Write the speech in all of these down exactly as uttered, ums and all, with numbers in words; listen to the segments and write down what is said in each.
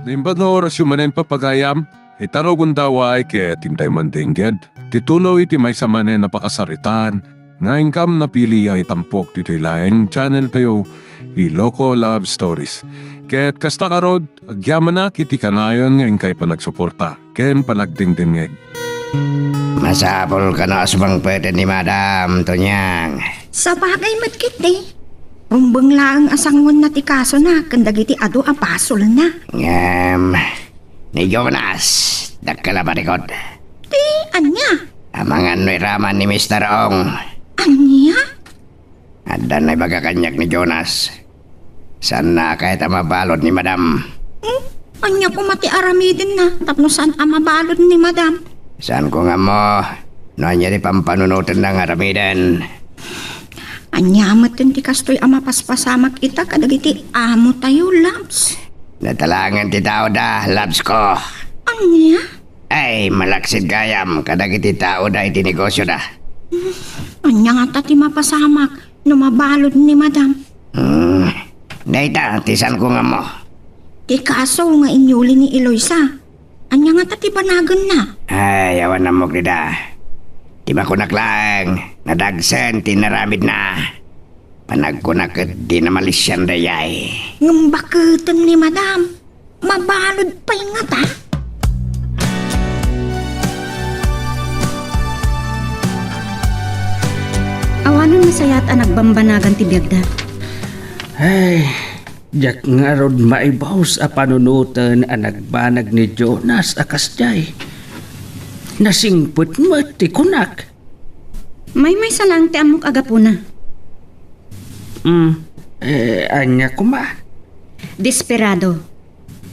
Imbag nga orasyo manen, pagayam, ita no gundaway ket intay mandengngeg ti tuloy ti maysa manen a pakasaritaan nga inkam napili a itampok ditoy laeng channel tayo, Iloko Love Stories. Ket kasta ngarud, agyamanak iti kanayon nga inkay panagsuporta ken panagdengdengngeg. Masapul kano a sumangpeten ni Madam, Tonyang. Sabagay met ketdi. Rumbeng laeng a sangoenna ti kasona ken dagiti adu a basolna. Ngem, ni Jonas, dakkel a barikod. Ti ania? Amangan no iraman ni Mister Ong. Ania? Adda naibaga kaniak ni Jonas. Saanna a kayat a mabalud ni Madam. Hmm? Ania koma ti aramidenna tapno saan a mabalud ni Madam? Saanko nga ammo no ania ti pampanunotenna nga aramiden. Ania metten ti kastoy a mapaspasamak ita kadagiti amotayo, Labs? Natalangen ti taoda, Labs ko. Ania? Ay, malaksid gayam kadagiti taoda iti negosioda. Ania ngata ti mapasamak no mabalud ni Madam? Hmm, dayta ti saanko nga ammo. Ti kaso nga inyuli ni Eloisa. Ania ngata ti banagenna? Ay, awan ammok dida. Ti makunak laeng, nadagsen ti inaramidna. Panagkunak ket di namalisian dayay. Ngem baketen ni Madam? Mabalud pay ngata? Awanen nasayaat a nagbambanagan ti biagda. Ay, diak ngarud maibus a panunoten a nagbanag ni Jonas a kasdiay. Nasingpet met ti kunak. Maymaysa laeng ti ammok a gapuna. Hmm, eh, ania koma? Desperado.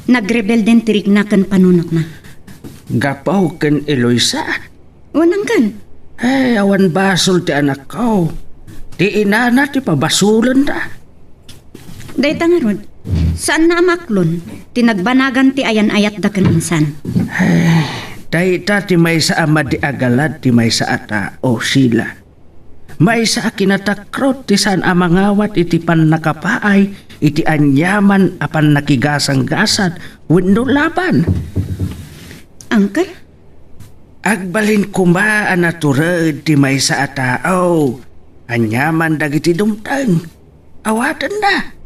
Nagrebelden ti rikna ken panunotna. Gapu ken Eloisa? Wen, Uncle. Eh, awan basol ti anakko. Ti inana ti pabasolenda. Dayta ngarud, saanna a maaklon ti nagbanagan ti ayan-ayatda ken insan. Eh, dayta ti maysa a madi a galad ti maysa a tao, Sheila. Maysa a kinatakrot ti saan a mangawat iti pannakapaay iti aniaman a pannakigasanggasat wenno laban. Uncle? Agbalin koma a natured ti maysa a tao aniaman dagiti dumteng. Awatenna.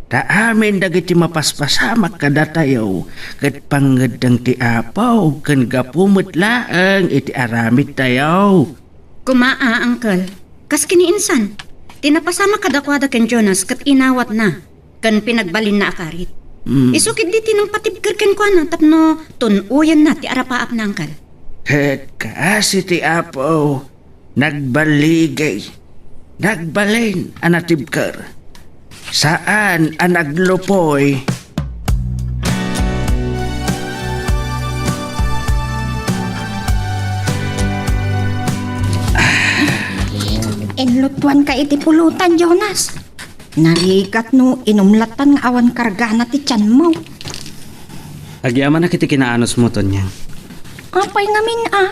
Ta amin dagiti mapaspasamak kadatayo ket pangngeddeng ti Apo ken gapu met laeng iti aramidtayo. Koma a, Uncle. Kas ken ni insan, ti napasamak kadakuada ken Jonas ket inawatna ken pinagbalinna a karit. Mm. Isu ketdi ti nangpatibker kenkuana tapno tun-oyenna ti arapaapna, Uncle. Ket kas iti Apo, nagbaligi, nagbalin a natibker. Saan a naglupoy. Inlutuanka iti pulutan, Jonas. Narigat no inum lattan nga awan kargana ti tianmo. Agyamanak iti kinaanusmo, Tonyang. Apay ngamin a?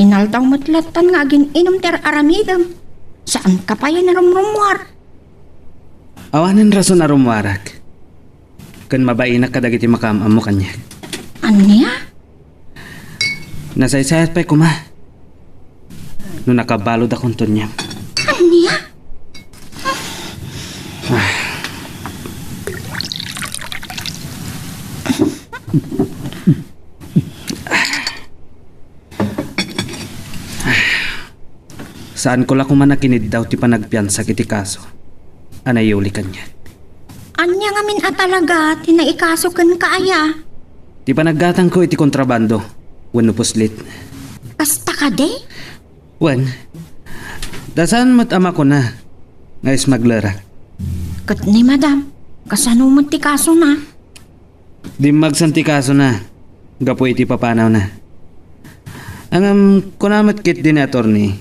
Inaldaw met lattan nga agin-inum ti ar-aramidem. Saanka pay a narumrumuar. Awanen rason a rumuarak. Ken mabainak kadagiti makaam-ammo kaniak. Ania? Nasaysayat pay koma no nakabaludakon, Tonyang. Ania? Saanko la koma a kiniddaw ti panagpiansak iti kaso a nayuli kaniak. Ania ngamin a talaga ti naikaso kenka aya? Ti panaggatangko iti kontrabando wenno puslit. Kasta kadi? Wen, ta saan met a makuna nga ismaglerak. Ket ni Madam, kasano met ti kasona? Dimmagsen ti kasona gapu iti papanawna. Ngem kuna met ketdi ni attorney,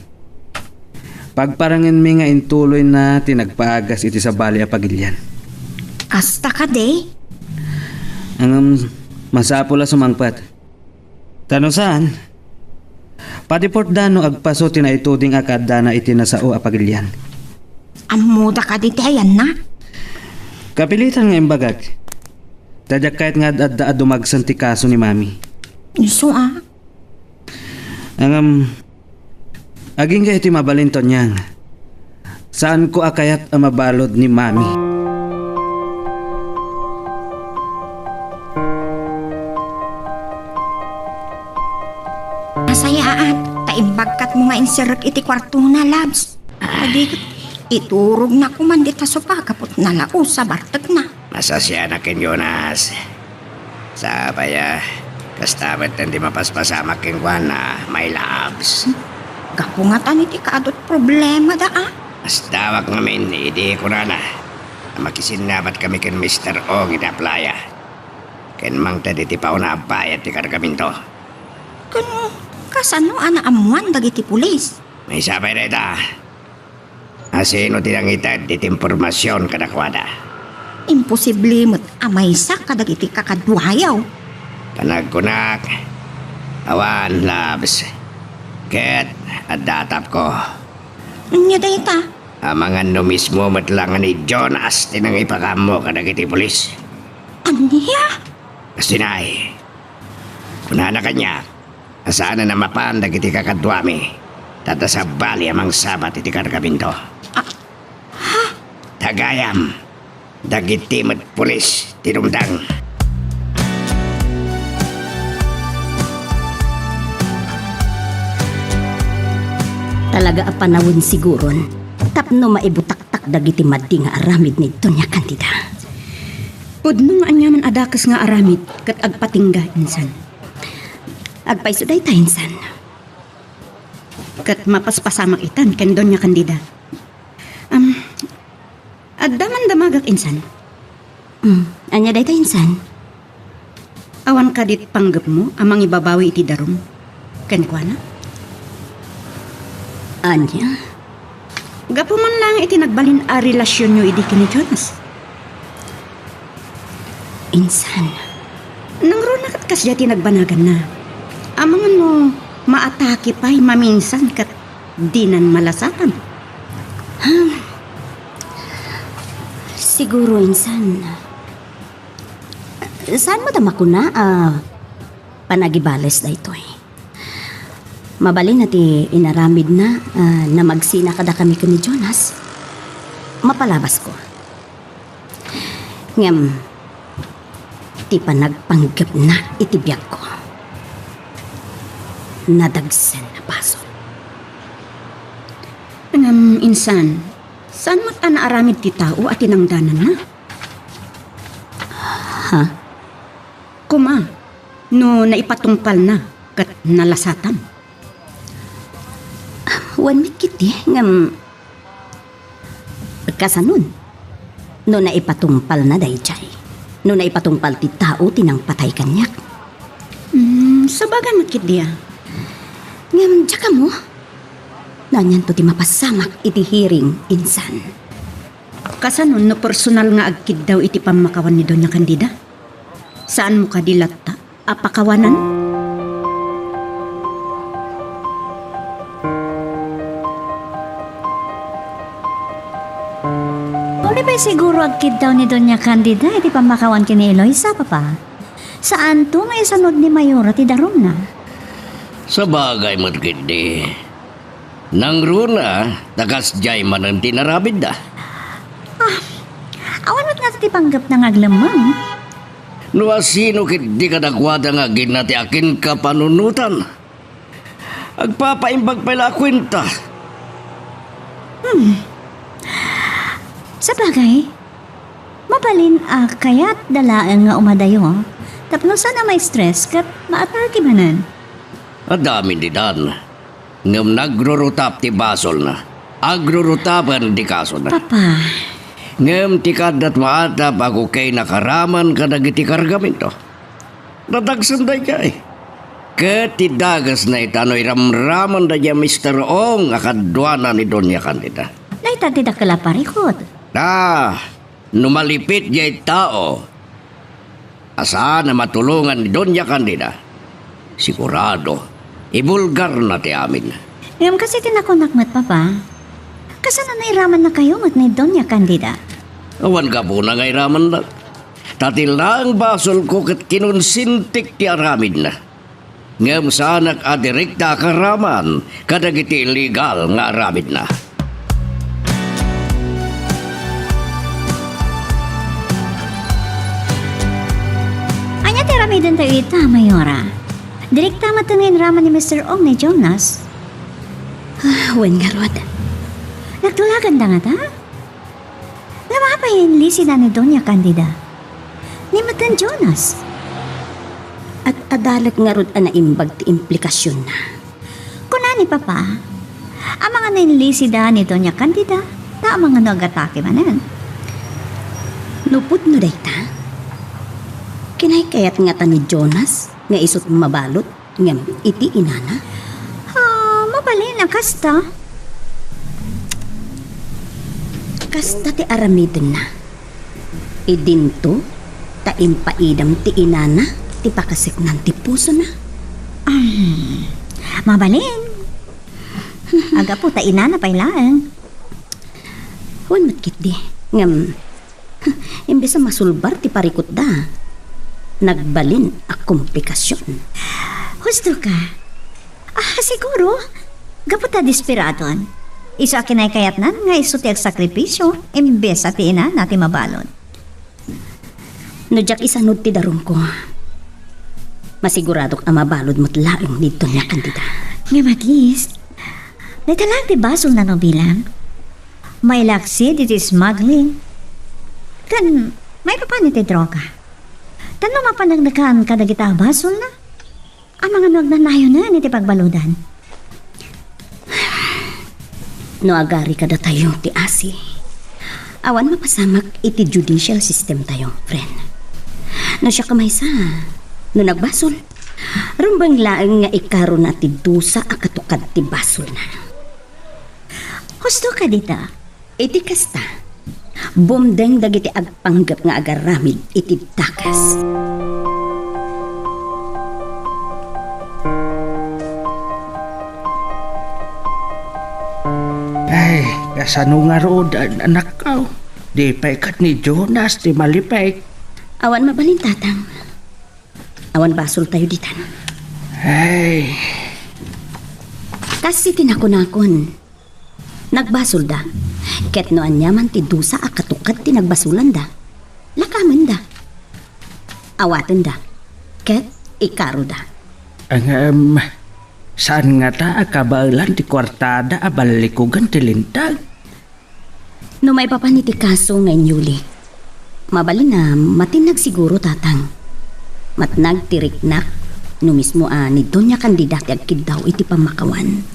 pagparangenmi nga intuloyna ti nagpaagas iti sabali a pagilian. Kasta kadi? Ngem masapul a sumangpet. Ta no saan, padeportda no agpaso ti naituding a kaaddana iti nasao a pagilian. Ammoda kadi ti ayanna? Kapilitan nga imbagak. Ta diak kayat nga ad-adda a dumagsen ti kaso ni Mami. Isu a? Ngem, agingga iti mabalin, Tonyang. Saanko a kayat a mabalud ni Mami. Nasayaat, ta imbagkatmo nga insirrek iti kuartona, Labs. Adi ket iturogna koma dita sopa gapu ta nalaus a bartekna. Masasianak ken Jonas. Sapay a, kasta met ti mapaspasamak kenkuana, my loves. Gapu ngatan iti kaadu ti problemada a? Astawak ngamin idi kunana a makisinnabatkami ken Mister Ong iti playa. Ken mangted iti pauna a bayad ti kargamento. Ken kasano a naammoan dagiti pulis? Maysa pay dayta. Asino ti nangited iti impormasion kadakuada? Imposible met a maysa kadagiti kakaduayo. Panagkunak, awan, Labs. Ket adda atapko. Ania dayta? Amangan no mismo met la nga ni Jonas ti nangipakaammo kadagiti pulis. Ania? Kasinay, kunana kaniak, a saan a mapan dagiti kakaduami, ta adda sabali a mangsabat iti kargamento. Ah, ha? Tagayam, dagiti met pulis ti dumtang. Talaga a panawen siguron tapno maibutaktak dagiti madi nga aramid ni Doña Candida. Pudno nga aniaman a dakes nga aramid ket agpatingga, insan. Agpayso dayta, insan. Ket mapaspasamak itan ken Doña Candida. Am, adda man damagak, insan. Hmm, ania dayta, insan? Awan kadi panggepmo a mangibabawi iti darum kenkuana? Ania? Gapu man laeng iti nagbalin a relasionyo idi ken ni Jonas. Insan. Nangruna ket kasdiay ti nagbanaganna. Amangan no maatake pay maminsan ket dinan malasatan. Hmm. Siguro, insan, saan met a makuna a panagibales daytoy. Mabalin a ti inaramidna a namagsina kadakami ken ni Jonas, mapalabasko. Ngem ti panagpanggepna iti biagko, nadagsen a basol. Ngem insan, saan met a naaramid ti tao a tinangdananna? Ha? Koma, no naipatungpalna ket nalasatan. Wen met ketdi, ngem kasanon? No naipatungpalna daydiay, no naipatungpal ti tao ti nangpatay kaniak. Hmm, sabagay met ketdi a. Ngem diak ammo. No anianto ti mapasamak iti hearing, insan. Kasanon no personal nga agkiddaw iti pammakawan ni Doña Candida? Saanmo kadi latta a pakawanan? Uray pay siguro agkiddaw ni Doña Candida iti pammakawan ken ni Eloisa, Papa. Saanto nga isanud ni Mayora ti darumna? Sabagay met ketdi. Nangruna, ta kasdiay manen ti inaramidda. Ah, awan met ngata ti panggepna nga aglemmeng. No asino ketdi kadakuada nga agina ti akinkapanunotan? Agpapaimbag pay la a kuenta. Hmm. Sabagay, mabalin a kayatda laeng nga umadayo tapno saan a ma-stress ket maatake manen. Adda amin ditan. Ngem nagrurutap ti basolna. Agrurutapen ti kasona. Papa. Ngem ti kaaddat maatap a kukay nakaraman kadagiti kargamento. Nadagsen daydiay. Ket ti dagesna ita no iramraman daydiay Mister Ong a kaduana ni Doña Candida. Dayta ti dakkel a parikut. Ah, no malipit diay tao a saan a matulongan ni Doña Candida, sigurado, ibulgarna ti amin. Ngem kas iti nakunak met, Papa, kasano nairamanna kayo met ni Doña Candida? Awan gapuna nga iramannak. Ta ti laeng basolko ket kinonsentik ti aramidna. Ngem saanak a direkta a karaman kadagiti illegal nga aramidna. Ania ti aramidentayo ita, Mayora? Direkta met nga inraman ni Mister Ong ni Jonas. Ah, wen ngarud. Nagdulaganda ngata? Ngem apay inlisida ni Doña Candida? Ni met ni Jonas? Ad-adalek ngarud a naimbag ti implikasionna. Kuna ni Papa, amangan no inlisida ni Doña Candida, ta amangan no agatake manen. No pudno dayta, kinaykayat ngata ni Jonas nga isut' mabalud ngem iti inana? Ah, mabalin a kasta. Kasta ti aramidenna. Idinto ta impaidam ti inana ti pakaseknan ti pusona. Hmm, mabalin. Aggapu ta inana pay laeng. Wen met ketdi, ngem, imbes a masulbar ti parikutda, nagbalin a komplikasion. Husto ka. Ah, siguro, gapu ta desperadon. Isu a kinaykayatnan nga isu ti agsakripisio, imbes a ti inana ti mabalud. No diak isanud ti darumko, masiguradok a mabalud met laeng ni Doña Candida. Ngem at least, dayta laeng ti basolna no bilang. Mailaksi iti smuggling. Ken, maipapan iti droga. Tan no mapaneknekan kadagita a basolna, amangan no agnanayonen iti pagbaludan. No agari kadatayo ti asi, awan mapasamak iti judicial system tayo, friend. No siak a maysa, no nagbasol, rumbeng laeng nga ikaruna ti dusa a katukad ti basolna. Husto ka dita. Iti kasta, bumdeng dagiti agpanggep nga agaramid iti dakes. Ay, kasano ngarud, an-, anakko? Di pay ket ni Jonas ti malipek. Awan mabalin, Tatang. Awan basoltayo ditan. Ay. Kas iti nakunakon, nagbasolda. Ket no aniaman ti dusa a katukad ti nagbasolanda, lakamenda. Awatenda. Ket ikaruda. Ngem, saan ngata a kabaelan ti kuartada a ballikugen ti linteg? No maipapan iti kaso nga inyuli, mabalin a matinnag siguro, Tatang. Matnag ti riknak no mismo a ni Doña Candida ti agkiddaw iti pammakawan.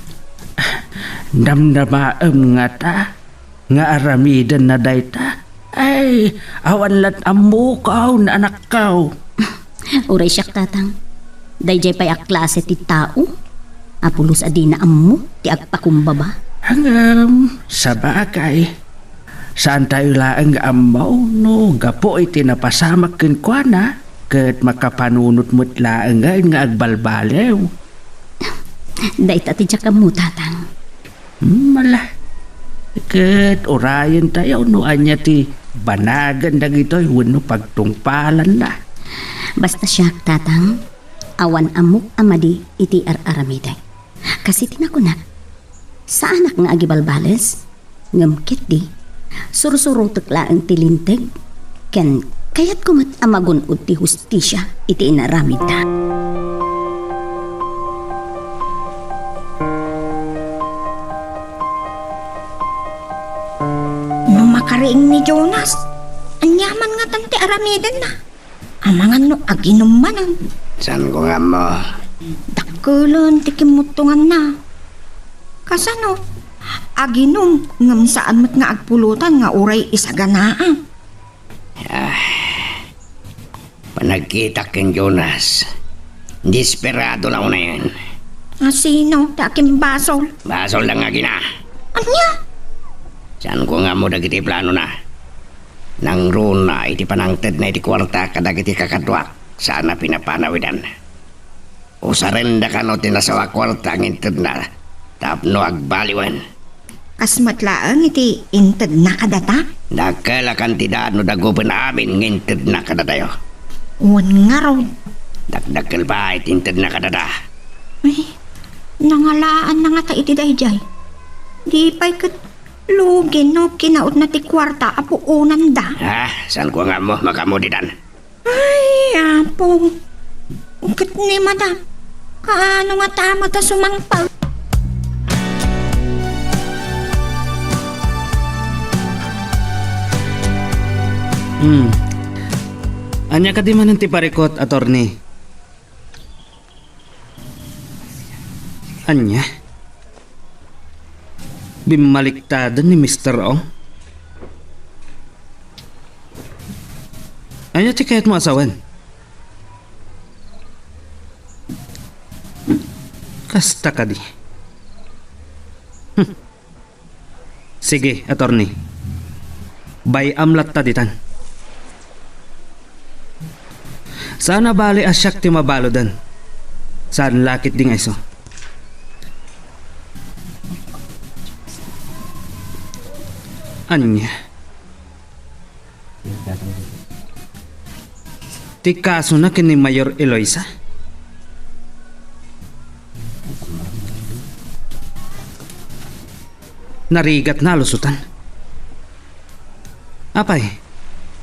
Damdamaem ngata nga aramidenna dayta? Ay, awan la't ammok, anakko. Uray siak, Tatang. Daydiay pay a klase ti tao a pulos a dina ammo ti agpakumbaba. Ngem, sabagay, saantayo laeng nga ammo no gapu iti napasamak kenkuana, ket makapanunot met laengen nga agbalbaliw. Dayta ti diak ammo, Tatang. Hmm, ala. Ket urayentayo no ania ti banagan dagitoy wenno pagtungpalanna. Basta siak, Tatang, awan ammok a madi iti ar-aramidek. Kas iti nakunak, saanak nga agibalbales, ngem ketdi, sursurotek laeng ti linteg. Ken kayatko met a magun-od ti hustisia iti inaramidda. No makariing ni Jonas, aniaman ngatan ti aramidenna? Amangan no aginum manen. Saanko nga ammo. Dakkelen ti kimmuttonganna. Kasano? Aginum ngem saan met nga agpulotan nga uray isaganaan. Ah, panagkitak ken Jonas, desperado la unayen. A sino ti akimbasol? Basolda nga agina. Ania? Saanko nga ammo dagiti planona. Nangruna iti panangtedna iti kuarta kadagiti kakaduak, saan a pinapanawidan. Usarenda kano ti nasawa a kuarta nga intedna tapno agbaliwen. Kas met laeng iti intedna kadata? Dakkel a kantidad no dagupen amin nga intedna kadatayo. Wen ngarud. Dakdakkel pay ti intedna kadata. Ay, nangalaanna ngata iti daydiay. Di pay ket lugi no kinautna ti kuarta a puonanda. Ah, saan ko nga ammo, makaammo ditan. Ay, Apo. Ket ni Madam, kaano nga ta met a sumangpet? Hmm. Ania kadi manen ti parikut, attorney? Ania? Bimmaliktaden ni Mister Ong? Ania ti kayatmo a sawen? Kasta kadi. Hmm. Sige, attorney. Bay-am latta ditan. Saan a bale a siak ti mabaludan. Saan la ketdi nga isu. Ania? Ti kasona ken ni Mayor Eloisa? Narigatna a lusotan. Apay,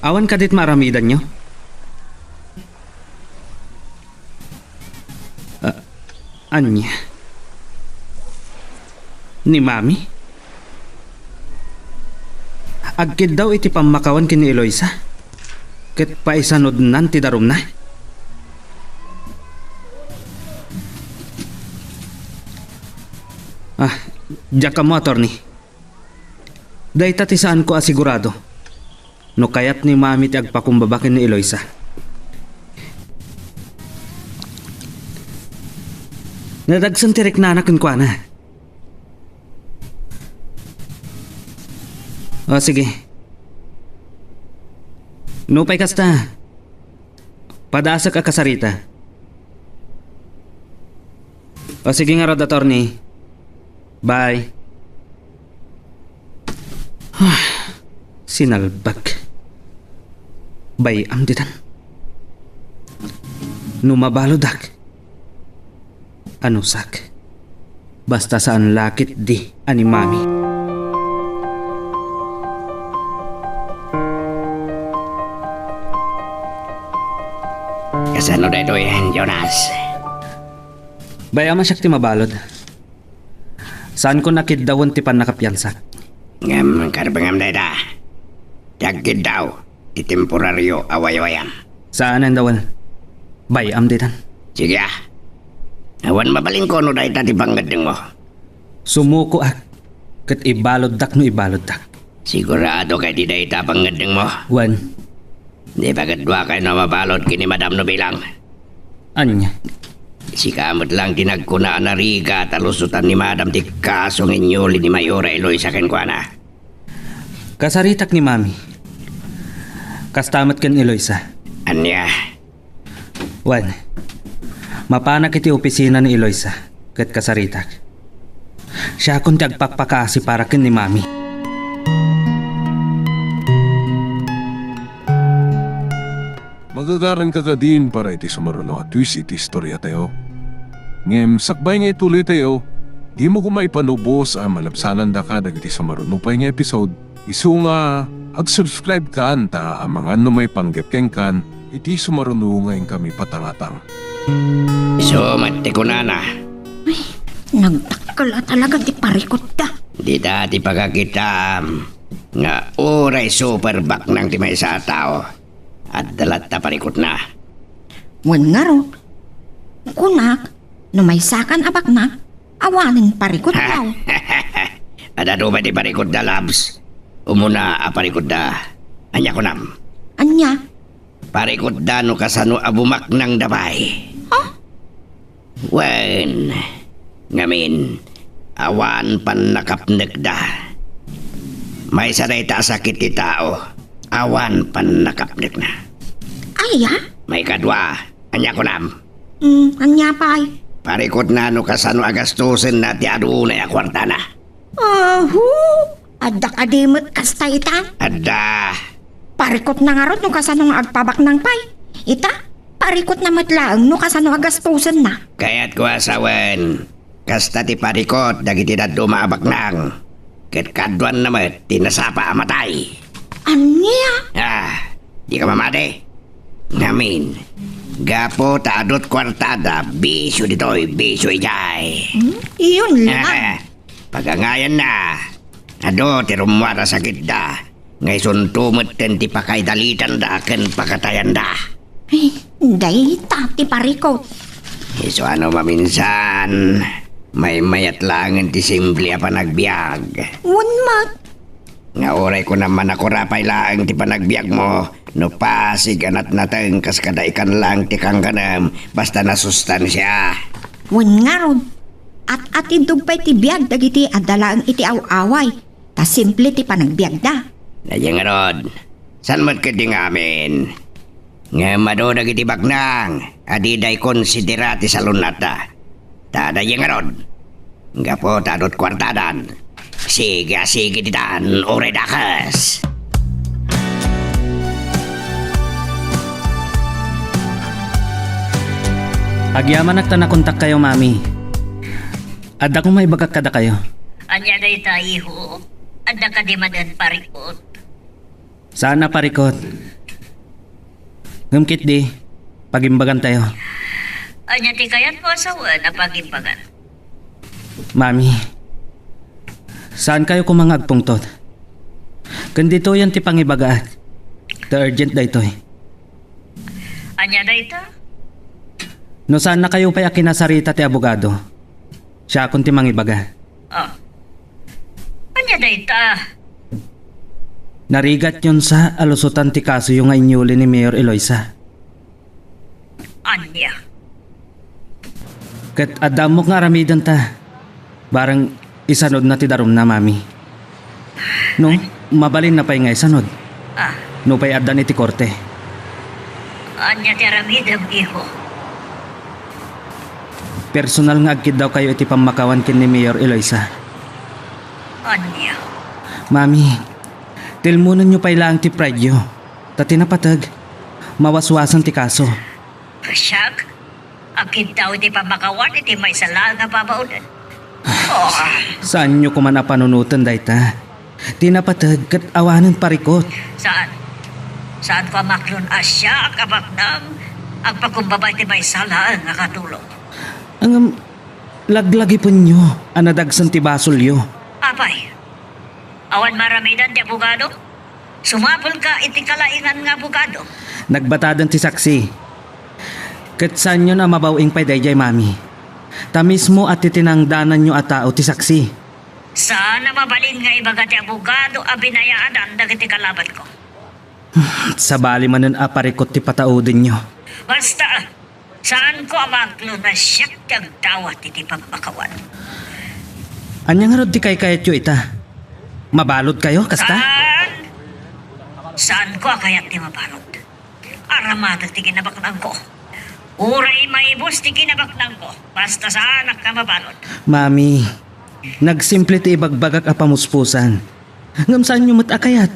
awan kadit maaramidanyo? Ah, ania? Ni Mami? Agkiddaw iti pammakawan ken ni Eloisa, ket paisanudnan ti darumna. Ah, diak ammo, attorney. Dayta ti saanko a sigurado no kayat ni Mami ti agpakumbaba ken ni Eloisa. Nadagsen ti riknana kenkuana. O, sige. Nupay kasta, padasek a kasarita. O, sige ngarud, attorney. Bye. Sinalbag. Bay-am ditan. No mabaludak, anusak. Basta saan la ketdi a ni Mami. Kasano daytoy, Jonas? Bay-am a siak ti mabalud. Saanko a kiddawen ti pannakapiansak. Ngem karbengam dayta. Ti agkiddaw ti temporario a waywayam. Saanen, Dawel. Bay-am ditan. Sige, a. Awan mabalinko no dayta ti pangngeddengmo. Sumukoak ket ibaluddak no ibaluddak. Sigurado kadi dayta a pangngeddengmo? Wen. Di ba ket duakay no mabalud ken ni Madam no bilang? Ania? Sika met lang ti nagkuna a narigat a lusotan ni Madam ti kaso nga inyuli ni Mayor Eloisa kenkuana. Kasaritak ni Mami. Kasta met ken Eloisa. Ania? Wen, mapanak iti opisina ni Eloisa ket kasaritak. Siakon ti agpakpakaasi para ken ni Mami. Magagaranka kadin para iti sumaruno a twist iti istoriatayo. Ngem sakbay nga ituloytayo, dimo koma ipanubos a malabsanandaka dagiti sumaruno pay nga episode. Isu nga, ag-subscribe kan ta amangan no maipanggep kenkan iti sumaruno nga inkami patangatang. Isu met ti kunana. Ay, nagdakkel a talaga ti parikutda. Dita ti pagakitaam nga uray super baknang ti maysa a tao, adda latta parikutna. Wen ngarud, kunak, no maysakan a baknak, awanen parikutda. Adda adu pay ti parikutda, Labs. Umuna a parikutda. Ania kunam? Ania? Parikutda no kasano a bumaknangda pay. Ha? Wen, ngamin, awan pannakapnekda. Maysa dayta a sakit ti tao, awan pannakapnekna. Aya? Maikadua, ania kunam? Mm, ania pay? Parikutna no kasano a gastusenna ti adunay a kuartana. Ahu! Adda kadi met kasta ita? Adda. Parikotna ngarud no kasano nga agpabaknang pay. Ita, parikotna met laeng no kasano a gastusenna. Kayatko a sawen, kasta ti parikot dagiti dadduma a baknang. Ket kaduanna met ti nasapa a matay. Ania? Ah, dika mamati? Ngamin, gapu ta adut kuartada, bisio ditoy, bisio idiay. Hmm? Iyon lang. Pagangayanna, adu ti rummuar a sakitda, nga isunto metten ti pakaidalitanda ken pakatayanda. Ay, dayta ti parikot. Isu a no maminsan, maymayat laengen ti simple a panagbiag. Wen met. Nga uray kunam a nakurapay laeng ti panagbiagmo, no pasig a natnateng kas kada ikan laeng ti kankanem, basta nasustansia. Wen ngarud, at-atindog pay ti biag dagiti adda laeng iti aw-away, ta simple ti panagbiagda. Daydiay ngarud, saan met ketdi nga amin? Ngem adu dagiti baknang a dida ikonsidera ti salunnatta. Ta daydiay ngarud, gapu ta adut kuartadan, sige a sige ditan uray dakes. Agyamanak ta nakontakkayo, Mami. Adda koma ibagak kadakayo. Ania dayta, iho? Adda kadi manen parikot? Saan a parikot. Ngem ketdi, pagimbagantayo. Ania ti kayatmo a sawen a pagimbagan? Mami, saankayo koma nga agpungtot. Ken ditoyen ti pangibagaak. Ta urgent daytoy. Ania dayta? No saannakayo pay a kinasarita ti abogado, siakon ti mangibaga. Ah. Ania dayta? Narigatyon sa a lusotan ti kasoyo nga inyuli ni Mayor Eloisa. Ania? Ket adda ammok nga aramidenta. Bareng isanudna ti darumna, Mami. No, mabalinna pay nga isanod. Ah. Nupay addan iti korte. Ania ti aramidem, iho? Personal nga agkiddawkayo iti pammakawan ken ni Mayor Eloisa. Ania? Mami, tilmonenyo pay laeng ti pride-yo. Ta ti napateg, mawaswasen ti kaso. Siak? Agkiddaw iti pammakawan iti maysa laeng a babaolen. Oh. Saanyo koma a panunoten dayta. Ti napateg ket awanen parikot. Saan? Saanko a maklon a siak a baknang agpakumbaba iti maysa laeng a katulong? Ngem laglagipenyo a nadagsen ti basolyo. Apay, awan maaramidan ti abogado? Sumapulka iti kalaingan nga abogado. Nagbatadan ti saksi. Ket saanyon a mabaw-ing pay daydiay, Mami. Ta mismo a ti tinangdananyo a tao ti saksi. Saan a mabalin nga ibaga ti abogado a binayaadan dagiti kalabanko. Sabali manen a parikot ti pataudenyo. Basta, saanko a maklon a siak ti agdawat iti pammakawan. Ania ngarud ti kaykayatyo ita? Mabaludkayo, kasta? Saan? Saanko a kayat ti mabalud. Aramatek ti kinabaknangko. Uray maibus ti kinabaknangko, basta saanak a mabalud. Mami, nagsimple ti ibagbagak a pamuspusan. Ngem saanyo met a kayat.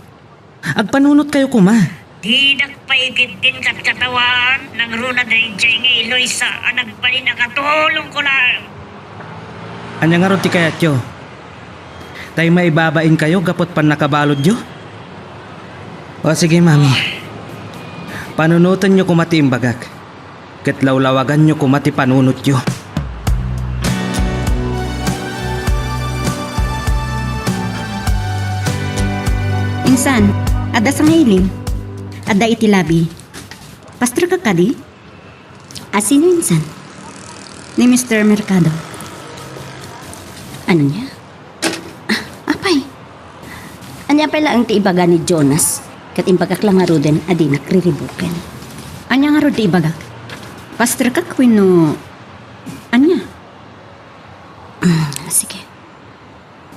Agpanunotkayo koma. Didak pay ketdin katkatawan, nangruna daydiay nga Eloisa a nagbalin a katulongko laeng. Ania ngarud ti kayatyo? Tay maibabainkayo gapu ti pannakabaludyo? O sige, Mami. Panunotenyo koma ti imbagak. Ket lawlawaganyo koma ti panunotyo. Insan, adda sangailim. Adda iti labi. Pasterka kadi? A sino insan? Ni Mister Mercado. Ania? Ah, apay. Ania pay laeng ti ibaga ni Jonas? Ket imbagak la ngaruden a dinak riribuken. Ania ngarud ti ibagak? Pasterka wenno ania? Mm, sige.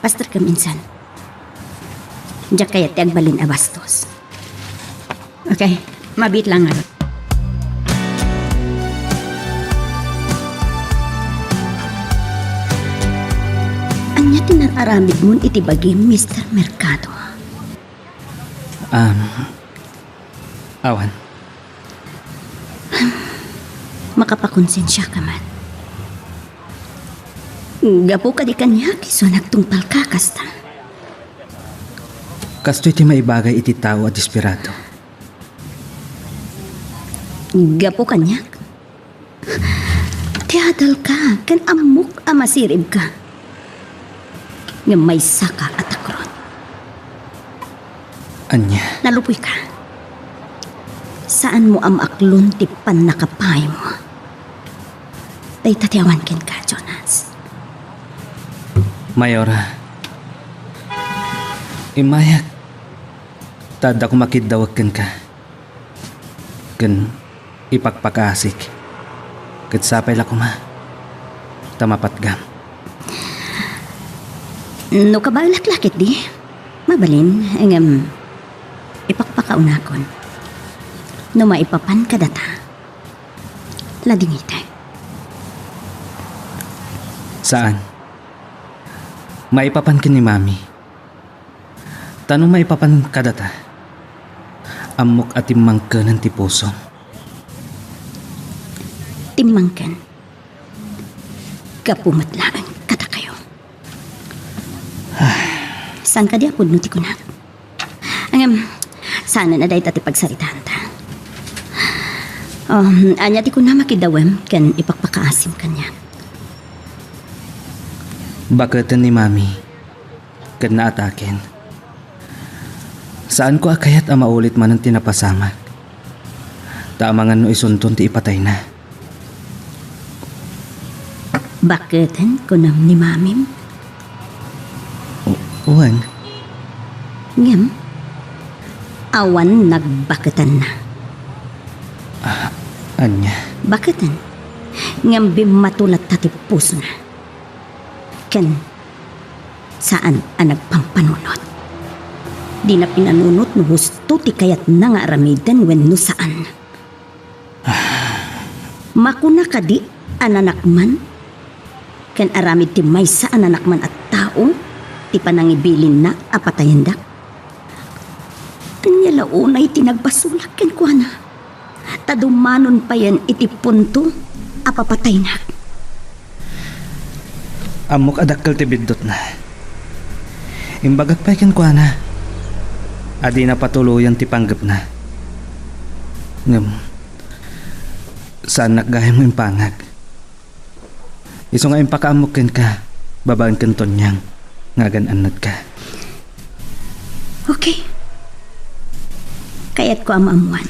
Pasterkam insan. Diak kayat ti agbalin a bastos. Okay, mabiit lang ngarud. Ania ti nat-, Aramidmon iti bagim, Mister Mercado. Um, awan. Makapakonsensiaka man. Gapu kadi kaniak isu a nagtungpalka kasta? Kastoy ti maibagay iti tao a desperado. Gapu kaniak? Ti adalka ken ammok a masiribka. Ngem maysaka a takron. Ania? Nalupuyka. Saanmo a maaklon ti pannakapaymo. Dayta ti awan kenka, Jonas. Mayora, immayak ta adda koma kiddawek kenka. Ken ipakpakaasik. Ket sapay la koma ta mapatgam. No kabaelak la ketdi, mabalin, ngem ipakpakaunakon. No maipapan kadata, ladingitek. Saan. Maipapan ken ni Mami. Ta no maipapan kadata, ammok a timmangkenen ti pusom. Timmangken? Gapu met laeng kadakayo. Saan kadi a pudno ti kunak? Ngem, saanen a dayta ti pagsaritaanta. Um, ania ti kunam a kiddawem ken ipakpakaasim kaniak? Baketen ni Mami ken naataken. Saanko a kayat a maulit manen ti napasamak. Ta amangan no isunton ti ipatayna. Baketen kunam ni Mamim? U-, wen. Ngem, awan nagbaketanna. Ah, ania? Baketen? Ngem bimmato latta ti pusona. Ken saan a nagpampanunot. Dina pinanunot no husto ti kayatna nga aramiden wenno saan. Makuna kadi a nanakman ken aramid ti maysa a nanakman a tao ti panangibilinna a patayendak? Ania la unay ti nagbasolak kenkuana? Ta dumanon payen iti punto a papataynak. Ammok a dakkel ti biddutna. Imbagak pay kenkuana a dina patuloyan ti panggepna. Ngem, saannak gayam nga impangag. Isu nga impakaammok kenka babaen ken Tonyang nga agan-annadka. Okay. Kayatko a maammuan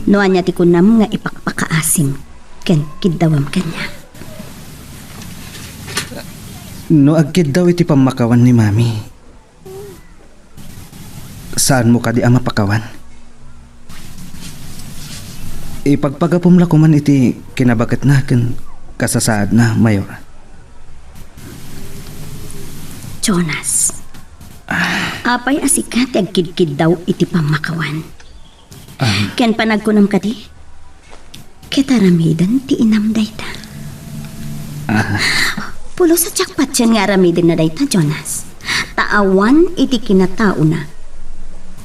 no ania ti kunam nga ipakpakaasim ken kiddawem kaniak. No agkiddaw iti pammakawan ni Mami, saanmo kadi a mapakawan? Ipagpagapum la koman iti kinabaketna ken kasasaadna, Mayor. Jonas, apay a sika ti agkidkiddaw iti pammakawan? Ah. Ken panagkunam kadi, ket aramiden ti inam dayta. Ah. Pulos a jackpot nga aramidenna dayta, Jonas. Ta awan iti kinataona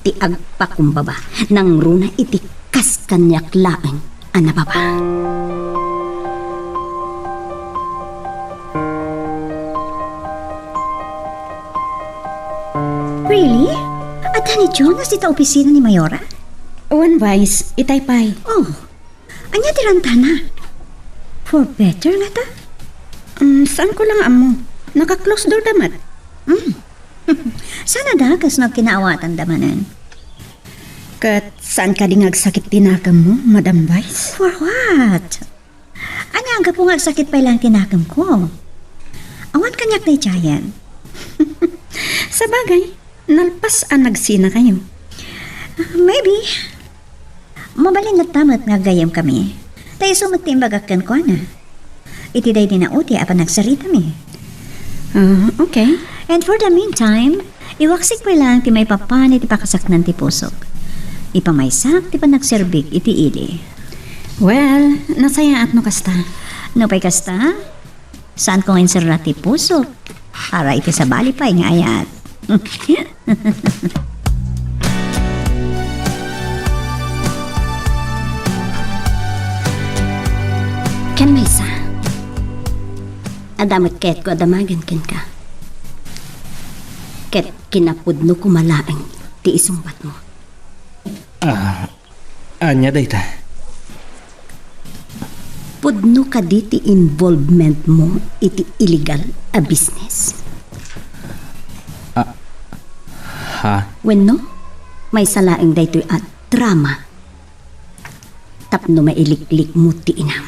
ti agpakumbaba, nangruna iti kas kaniak laeng a nababa. Really? Adda ni Jonas ita opisina ni Mayora? Wen, Vice, itay pay. Oh, ania ti rantana? For better ngata? Um, saanko la nga ammo. Naka-close door da met. Mm. Saan a dakas no kinaawatanda manen? Ket saan kadi nga agsakit ti nakemmo, Madam Vice? For what? Ania, gapu nga agsakit pay laeng ti nakemko? Awan kaniak daydiayen. Sabagay, nalpas a nagsinakayo. Ah, maybe. Mabalin latta met nga gayyemkami. Ta isu met ti imbagak kenkuana iti daydi naudi a panagsaritami. Ah, okay. And for the meantime, iwaksik pay laeng ti maipapan iti pakasaknang ti pusok. Ipamaysak ti panagserbik iti ili. Well, nasayaat no kasta. Nupay kasta, saanko nga inserra ti pusok. Para iti sabali pay nga ayat. Ken maysa, adda met kayatko a damagen kenka. Ket kinapudno koma laeng ti isungbatmo. Ah, ania dayta? Pudno kadi ti involvement mo iti illegal a business? Ah, ha? Wenno, maysa laeng daytoy a drama tapno mailiklik mo ti inam.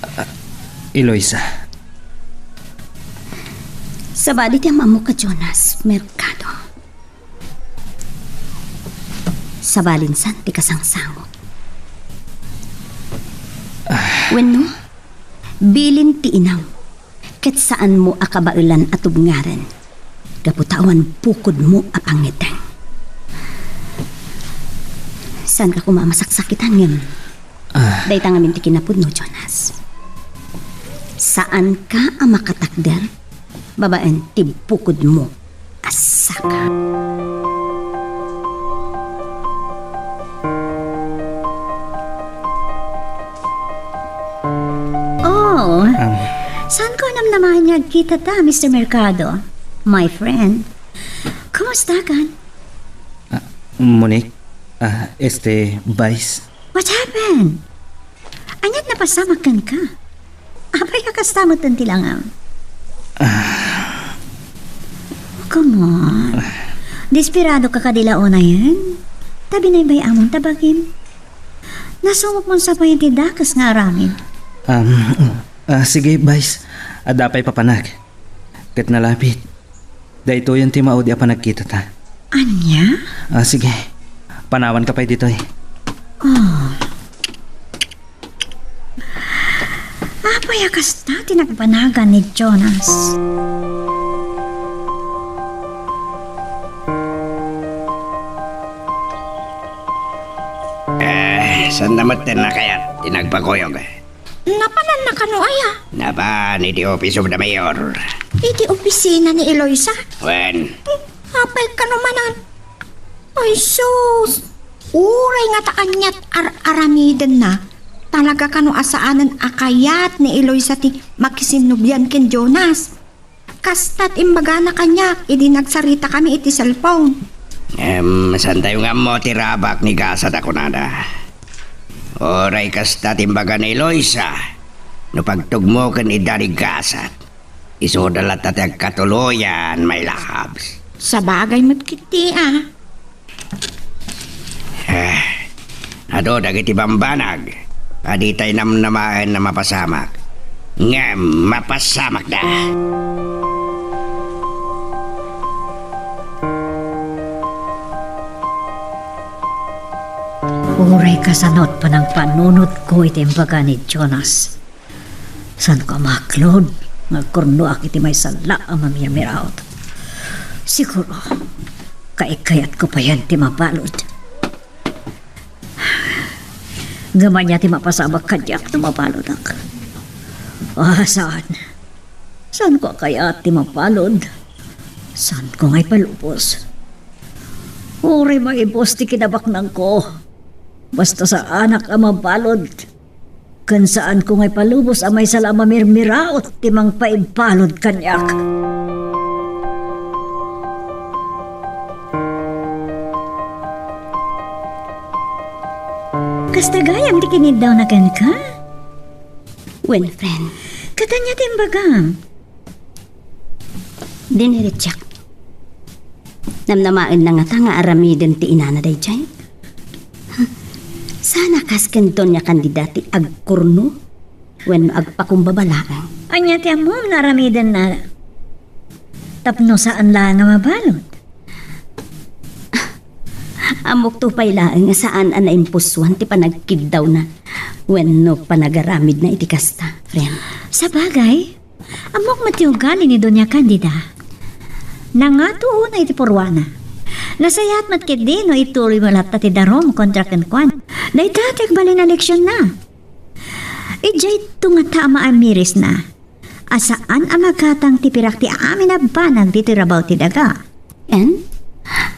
Ah, Eloisa. Sabali ti am-ammok a Jonas Mercado. Sabalinsan ti kasangsango. Ah. Wenno, bilin ti inam, ket saanmo a kabaelan a tubngaren, gapu ta awan bukodmo a pangngedeng. Saanka koma a masaksakitan ngem Ah. Dayta ngamin ti kinapudno, Jonas. Saanka a makatakder babaen ti bukodmo a saka. Oh, Um. Saanko a namnamaen nga agkitata, Mister Mercado? My friend. Kumusta kan? Ah, Monique? Ah, este, Vice? What happened? Ania't napasamak kenka? Apay a kasta met ti langam? Ah. Oh, come on. Desperadoka kadi la unayen? Ta binaybay-amon ta bagim. Nasungokmon sa pay ti dakes nga aramid. Um, ah, sige, Vice. Adda pay papanak. Ket nalapit. Daytoyen ti maudi a panagkitata. Ania? Ah, sige. Panawanka pay ditoy. Oh. Apay a kasta ti nagbanagan ni Jonas? Eh, saan na met ti nakayat ti nagpakuyog? Napananna kano aya? Napan iti Office of the Mayor. Iti opisina ni Eloisa? Wen. Hmm, apay kano manen? Ay, sus! Uray nga ta ania't ar-aramidenna, talaga kano a saanen a kayat ni Eloisa ti makisinnubian ken Jonas. Kasta't imbagana kaniak idi nagsaritakami iti cellphone. Em, saantayo nga ammo ti rabak ni Gasat a kunada. Uray kasta't imbaga ni Eloisa, no pagtugmo ken ni Daddy Gasat, isuda latta ti agkatuloyan, my loves. Sabagay met ketdi, a. Eh, adu dagiti bambanag a ditay namnamaen a mapasamak. Ngem mapasamakda. Uray kasano't panangpanunotko iti imbaga ni Jonas. Saanko a maklod nga agkurnoak iti maysa la a mamirmiraot. Siguro, kaikkayatko payen ti mabalud. Ngem ania ti mapasamak kaniak no mabaludak? Ah, saan. Saanko a kayat ti mabalud. Saanko nga ipalubos. Uray maibus ti kinabaknangko. Basta saanak a mabalud. Ken saanko nga ipalubos a maysa la a mamirmiraot ti mangpaibalud kaniak. Kasta gayam ti kiniddawna kenka? Wen, friend. Ket ania ti imbagam? Diniritiak. Namnamaenna ngata nga aramiden ti inana daydiay? Saan a kas ken Doña Candida ti agkurno wenno agpakumbaba laeng? Ania ti ammom nga aramidenna tapno saan laeng a mabalud? Ammokto pay laeng a saan a naimpusuan ti panagkiddawna wenno panagaramidna iti kasta, friend. Sabagay, ammok met ti ugali ni Doña Candida. Nangato unay iti purwana. Nasayaat met ketdi no ituloymo latta ti darum kontra kenkuana. Dayta ti agbalin a leksionna. Idiay tunga ta a maamirisna. a saan a magatang ti pirak ti amin a banag ditoy rabaw ti daga. Ken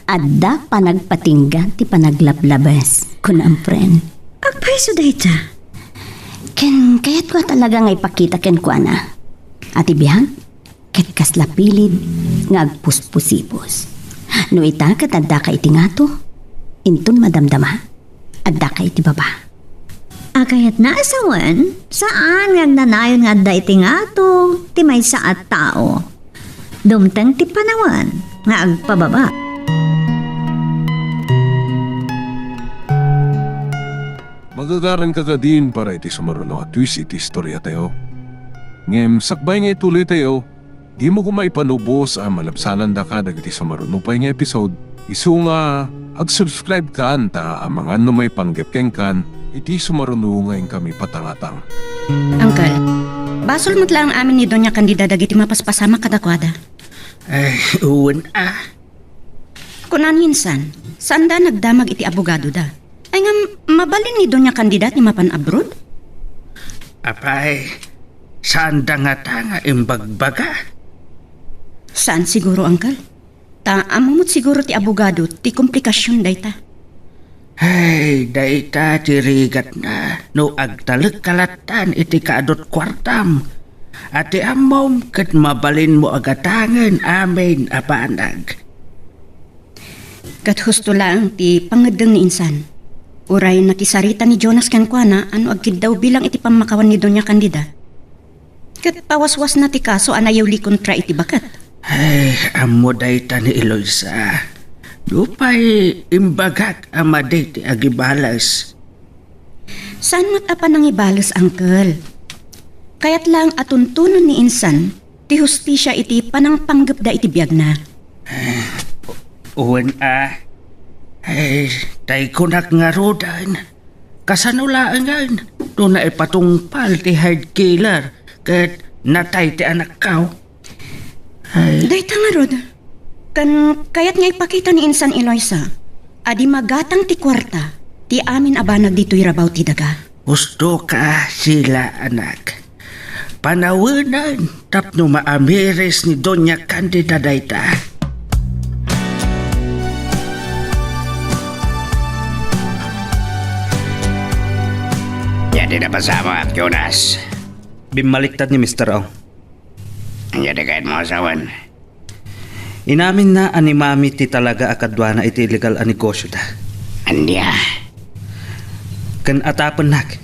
adda panagpatingga ti panaglablabes, kuna a friend. Agpayso dayta. Ken kayatko a talaga nga ipakita kenkuana a ti biag ket kasla pilid nga agpuspusipos. No ita ket addaka iti ngato, inton madamdama, addaka iti baba. Agayatna a sawen, saan nga agnanayon nga adda iti ngato ti maysa a tao. Dumteng ti panawen nga agpababa. Magagaran ka kadin para iti sumaruno a twist iti istoriatayo. Ngem sakbay nga ituloytayo, dimo koma ipanubos a malabsanandaka dagiti sumaruno pay nga episode, isu nga ag-subscribe kan ta amangan no maipanggep kenkan iti sumaruno nga inkami patangatang. Uncle, basol met laeng amin ni Doña Candida dagiti mapaspasamak kadakuada. Ay, wen a. Kuna ni insan, saanda nagdamag iti abogadoda. Ay ngem, mabalin ni Doña Candida ti mapan abroad? Apay, saanda ngata nga imbagbaga? Saan siguro, Uncle. Ta ammo met siguro ti abogado ti komplikasion dayta. Ay, dayta ti rigatna no agtalekka lattan iti kaadut kuartam. A ti ammom ket mabalinmo a gatangen amin a banag. Ket husto laeng ti pangngeddeng ni insan. Uray nakisarita ni Jonas kenkuana a no agkiddaw bilang iti pammakawan ni Doña Candida. Ket pawaswasna ti kaso a naiwli kontra iti baket. Ay, ammo dayta ni Eloisa. Nupay imbagak a madi ti agibales. Saan met a panangibales, Uncle. Kayat laeng a tuntunon ni insan ti hustisia iti panangpanggepda iti biagna. Wen a. Ay, tay kunak ngaruden. Kasano laengen no naipatungpal ti hired killer ket natay ti anakko? Ay. Dayta ngarud, ken kayat nga ipakita ni insan Eloisa a di magatang ti kuarta ti amin a banag ditoy rabaw ti daga. Hustoka, Sheila, anak. Panawenen tapno maamiris ni Doña Candida dayta. Ania ti napasamak, Jonas? Bimmaliktad ni Mister Ong. Ania ti kayatmo a sawen? Inaminna a ni Mami ti talaga a kaduana iti illegal a negosioda. Ania? Ken atapennak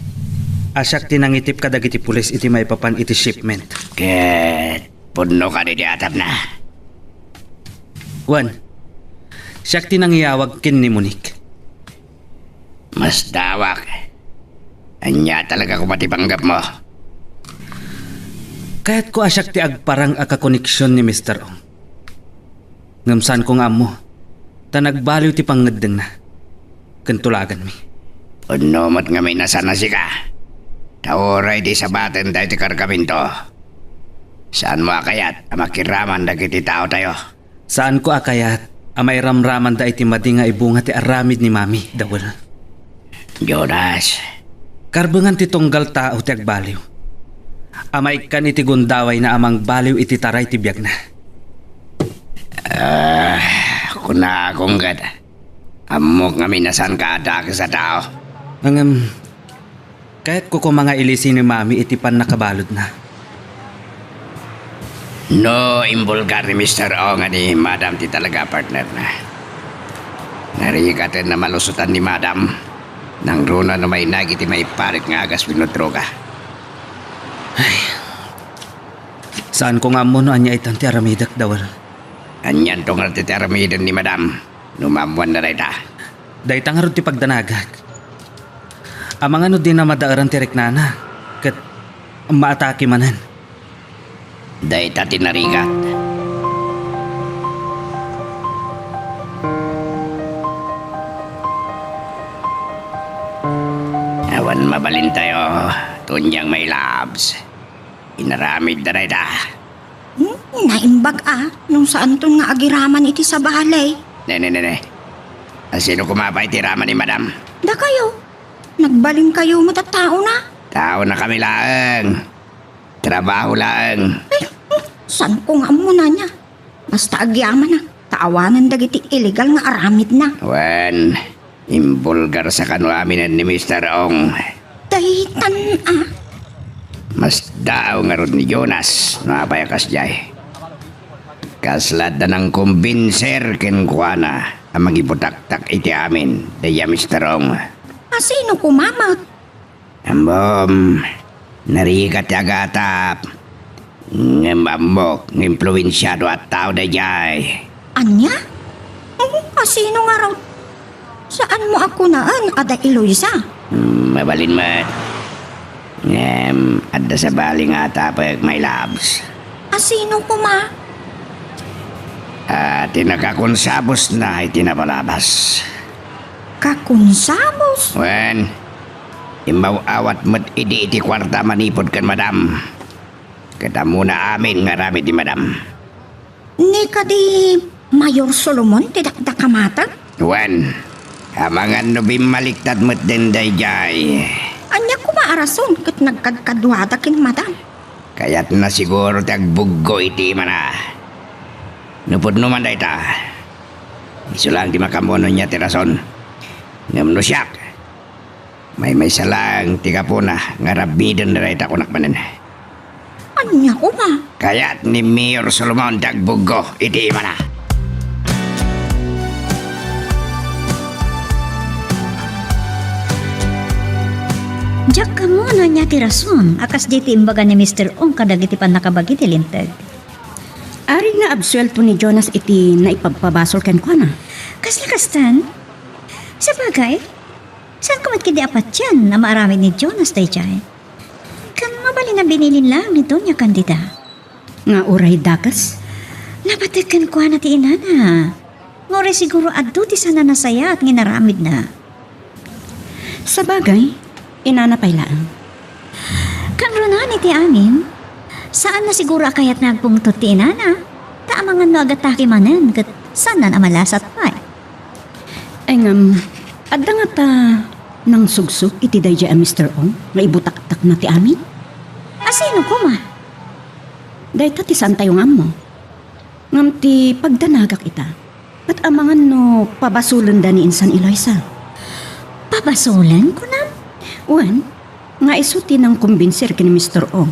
a siak ti nangitip kadagiti pulis iti maipapan iti shipment. Ket pudno kadi ti atapna? Wen, siak ti nangiyawag ken ni Monique. Masdawak. Ania talaga koma ti panggepmo? Kayatko a siak ti agparang a kakoneksion ni Mister Ong. Ngem saanko nga ammo, ta nagbaliw ti pangngeddengna ken tulaganmi. Pudno met ngamin a saan a sika. Ta uray di sabaten daytoy kargamento, saanmo a kayat a makiraman dagiti taotayo? Saanko a kayat a mairamramanda iti madi nga ibunga ti aramid ni Mami, Dawel. Jonas. Karbengan ti tunggal tao ti agbaliw a maikkan iti gundawayna a mangbaliw iti taray ti biagna. Ah, kunakon ket, ammok ngamin a saanka a dakes a tao. Ngem, kayatko koma nga ilisi ni Mami iti pannakabaludna. No imbulgar ni Mister O nga ni Madam ti talaga a partnerna, narigaten a malusotan ni Madam, nangruna no mainag iti maiparit nga agas wenno droga. Ay, saanko nga ammo no ania itan ti aramidek, Dawel. Anianto ngarud ti aramiden ni Madam no maammoanna dayta? Dayta ngarud ti pagdanagak. Amangan no dina madaeran ti riknana, ket maatake manen. Dayta ti narigat. Awan mabalintayo, Tonyang my loves. Inaramidda dayta. Hmm, naimbag a, no saanton nga agiraman iti sabali. Ne, ne, ne, ne. A, sino koma pay ti iraman ni Madam? Dakayo. Nagbalinkayo met a taona. Taonakami laeng. Trabaho laeng. Ay, saanko nga ammona ania? Basta agyamanak, ta awanen dagiti illegal nga aramidna. Wen, imbulgarsa kano aminen ni Mister Ong. Daytan a. Masdaaw ngarud ni Jonas no apay a kasdiay. Kasla adda nangkumbinser kenkuana a mangibutaktak iti amin, daydiay a Mister Ong. A sino koma met? Ammom, narigat ti agatap. Ngem ammok nga impluensiado a tao daydiay. Ania? Hmm, a sino ngarud? Saanmo a kunaen a da Eloisa? Hmm, mabalin met. Ngem adda sabali nga atapek, my loves. A sino koma? A, ti nakakunsabosna iti napalabas. Kakunsabos? Wen, immaw-awat met idi iti kuarta manipud ken madam. Ket ammona amin nga aramid ni madam. Ni kadi Mayor Solomon ti dakdakamaten? Wen, amangan no bimmaliktad met den daydiay. Ania koma a rason ket nagkadkaduada ken madam? Kayatna siguro ti agbuggo iti imana. No pudno man dayta, isu laeng ti makaammo no ania ti rason. Ngem no siak, maymaysa laeng ti gapuna nga aramiden dayta kunak manen. Ania koma? Kayat ni Mayor Solomon ti agbuggo iti imana. Diak ammo no ania ti rason a kasdiay ti imbaga ni Mister Ong kadagiti pannakabagi ti linteg. Ari nga absuelto ni Jonas iti naipagpabasol kenkuana. Kasla kastan? Sabagay, saanko met ketdi a patien a maaramid ni Jonas daydiay? Ken mabalin a binilin laeng ni Doña Candida. Nga uray dakes? Napateg kenkuana ti inana. Nga uray siguro adu ti saan a nasayaat nga inaramidna. Sabagay, inana pay laeng. Kangrunaan iti amin, saanna siguro a kayatna agpungtot ti inana, ta amangan no agatake manen ket saanna a malasat pay. Ay ngem, adda ngata nangsugsog iti daydiay a Mister Ong nga ibutaktakna ti amin? A sino koma? Dayta ti saantayo nga ammo. Ngem ti pagdanagak ita, ket amangan no pabasolenda ni insan Eloisa. Pabasolen, kunam? Wen, nga isu ti nangkumbinser ken ni Mister Ong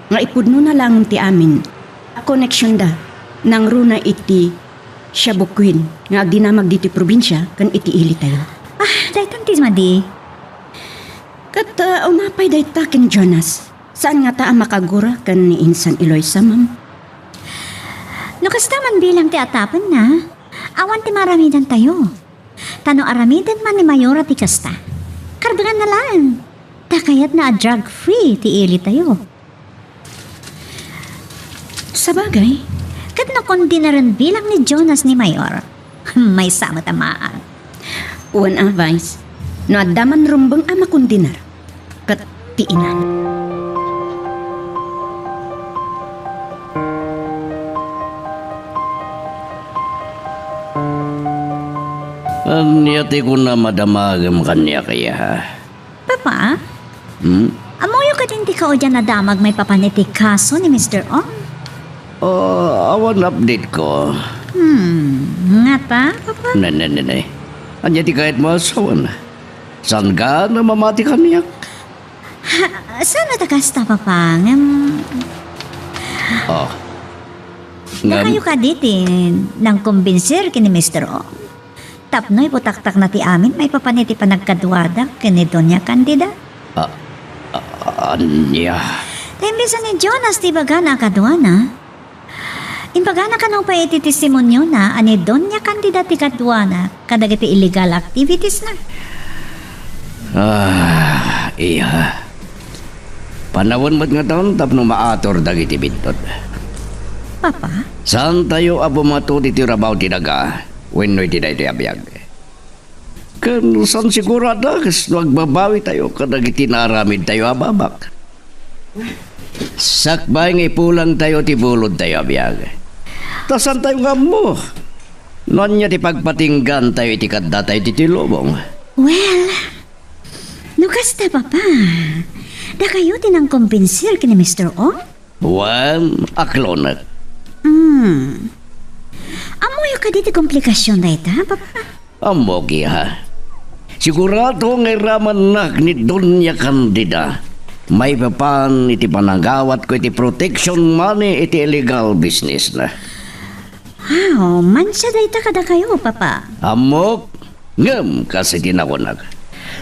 nga ipudnona laeng ti amin a koneksionda nangruna iti Shabu Queen nga agdinamag ditoy probinsia ken iti ilitayo. Ah, daytan ti madi. Ket, ah, umapay dayta ken Jonas. Saan ngata a makagura ken ni insan Eloisa, ma'am? No kasta man bilang ti atapenna, awan ti maaramidantayo. Ta no aramiden man ni Mayora ti kasta, karbenganna laeng. Ta kayatna a drug-free ti ilitayo. Sabagay, ket no kondinaren bilang ni Jonas ni Mayor, maysa met a maan. Wen a, Vice, no adda man rumbeng a makondiner, ket ti inana. Ania ti kunam a damagem kaniak, iya? Papa? Hmm? Ammoyo kadin ti kaudian a damag maipapan iti kaso ni Mister Ong? Ah, awan update ko. Hmm, ngata, Papa? Ne, ne, ne, ne. Ania ti kayatmo a sawen? Saan ka na mamati kaniak? Ha, saan ta kasta, Papa? Ngem, Oh. Ngem, dakayo kadi ti nangkumbinser ken ni Mister Ong tapno ibutaktakna ti amin maipapan iti panagkaduada ken ni Doña Candida? Ah, ah, ania? Ta imbes a ni Jonas ti ibagana a kaduana, imbagana kano pay iti testimoniona a ni Doña Candida ti kaduana kadagiti illegal activitiesna. Ah, iya. Panawen met ngatan tapno maator dagiti biddut. Papa? Saantayo a bumato ditoy rabaw ti daga wenno iti daytoy a biag. Ken saan siguro a dakes no agbabawitayo kadagiti naaramidtayo a babak. Sakbay nga ipulangtayo ti bulodtayo a biag. Ta saantayo nga ammo no ania ti pagpatinggantayo iti kaddatayo ditoy lubong. Well, no kasta, Papa, Dakayo ti nangkombinsir ken ni Mister Ong? Wen, aklonek. Hmm. Ammoyo kadi ti komplikasion dayta, Papa? Ammok, iha. Sigurado nga iramannak ni Doña Candida maipapan iti panangawatko iti protection money iti illegal business na. Wow, mansa dayta kadakayo, Papa? Ammok, ngem kas iti nakunak,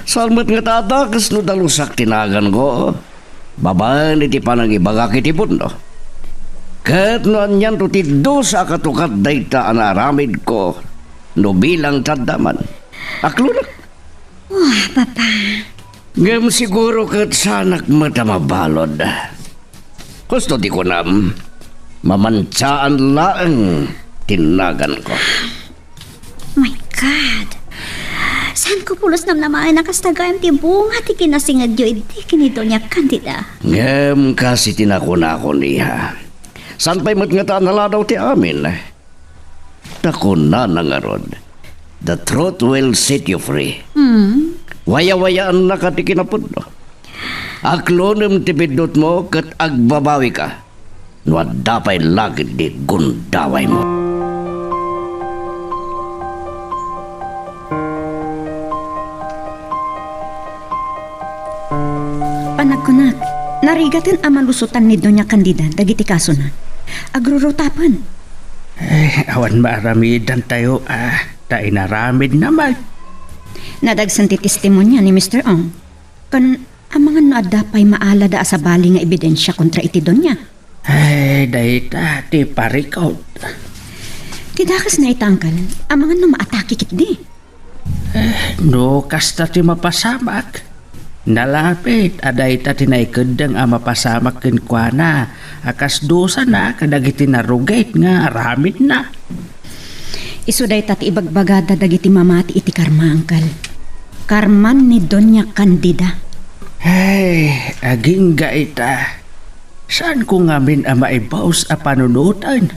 saan met nga tadakes no dalusak ti naganko babaen iti panangibagak iti pundo. Ket no anianto ti dusa a katukat dayta a naaramidko no bilang taddaman. Aklonek. Wah, Papa. Ngem siguro ket saanak met a mabalud. Kusto ti kunam, mamansaan laeng ti naganko. My God! Saanko pulos namnamaen a kasta gayam ti bunga ti kinasingedyo idi ken ni Doña Candida. Ngem kas iti nakunakon, iha, saan pay met ngata a naladaw ti amin? Ta kunana ngarud, "The truth will set you free." Hmm? Wayawayaannaka ti kinapudno. Aklonem ti biddutmo ket agbabawika no adda pay lagid ti gundawaymo. Panagkunak, narigaten a malusotan ni Doña Candida dagiti kasona. Agrurutapen. Eh, awan maaramidantayo, ah, ta inaramidna met. Nadagsen ti testimonia ni Mister Ong. Ken amangan no adda pay maalada a sabali nga ebidensia kontra iti doña. Ay, dayta ti parikut. Ti dakesna ita, Angkel, amangan no maatake ketdi. Eh, no kasta ti mapasamak, nalapit a dayta ti naikeddeng a mapasamak kenkuana a kas dusana kadagiti narugit nga aramidna. Isu dayta ti ibagbagada dagiti mamati iti karma, Angkel. Karman ni Doña Candida. Ay, agingga ita. Saanko ngamin a maibus a panunoten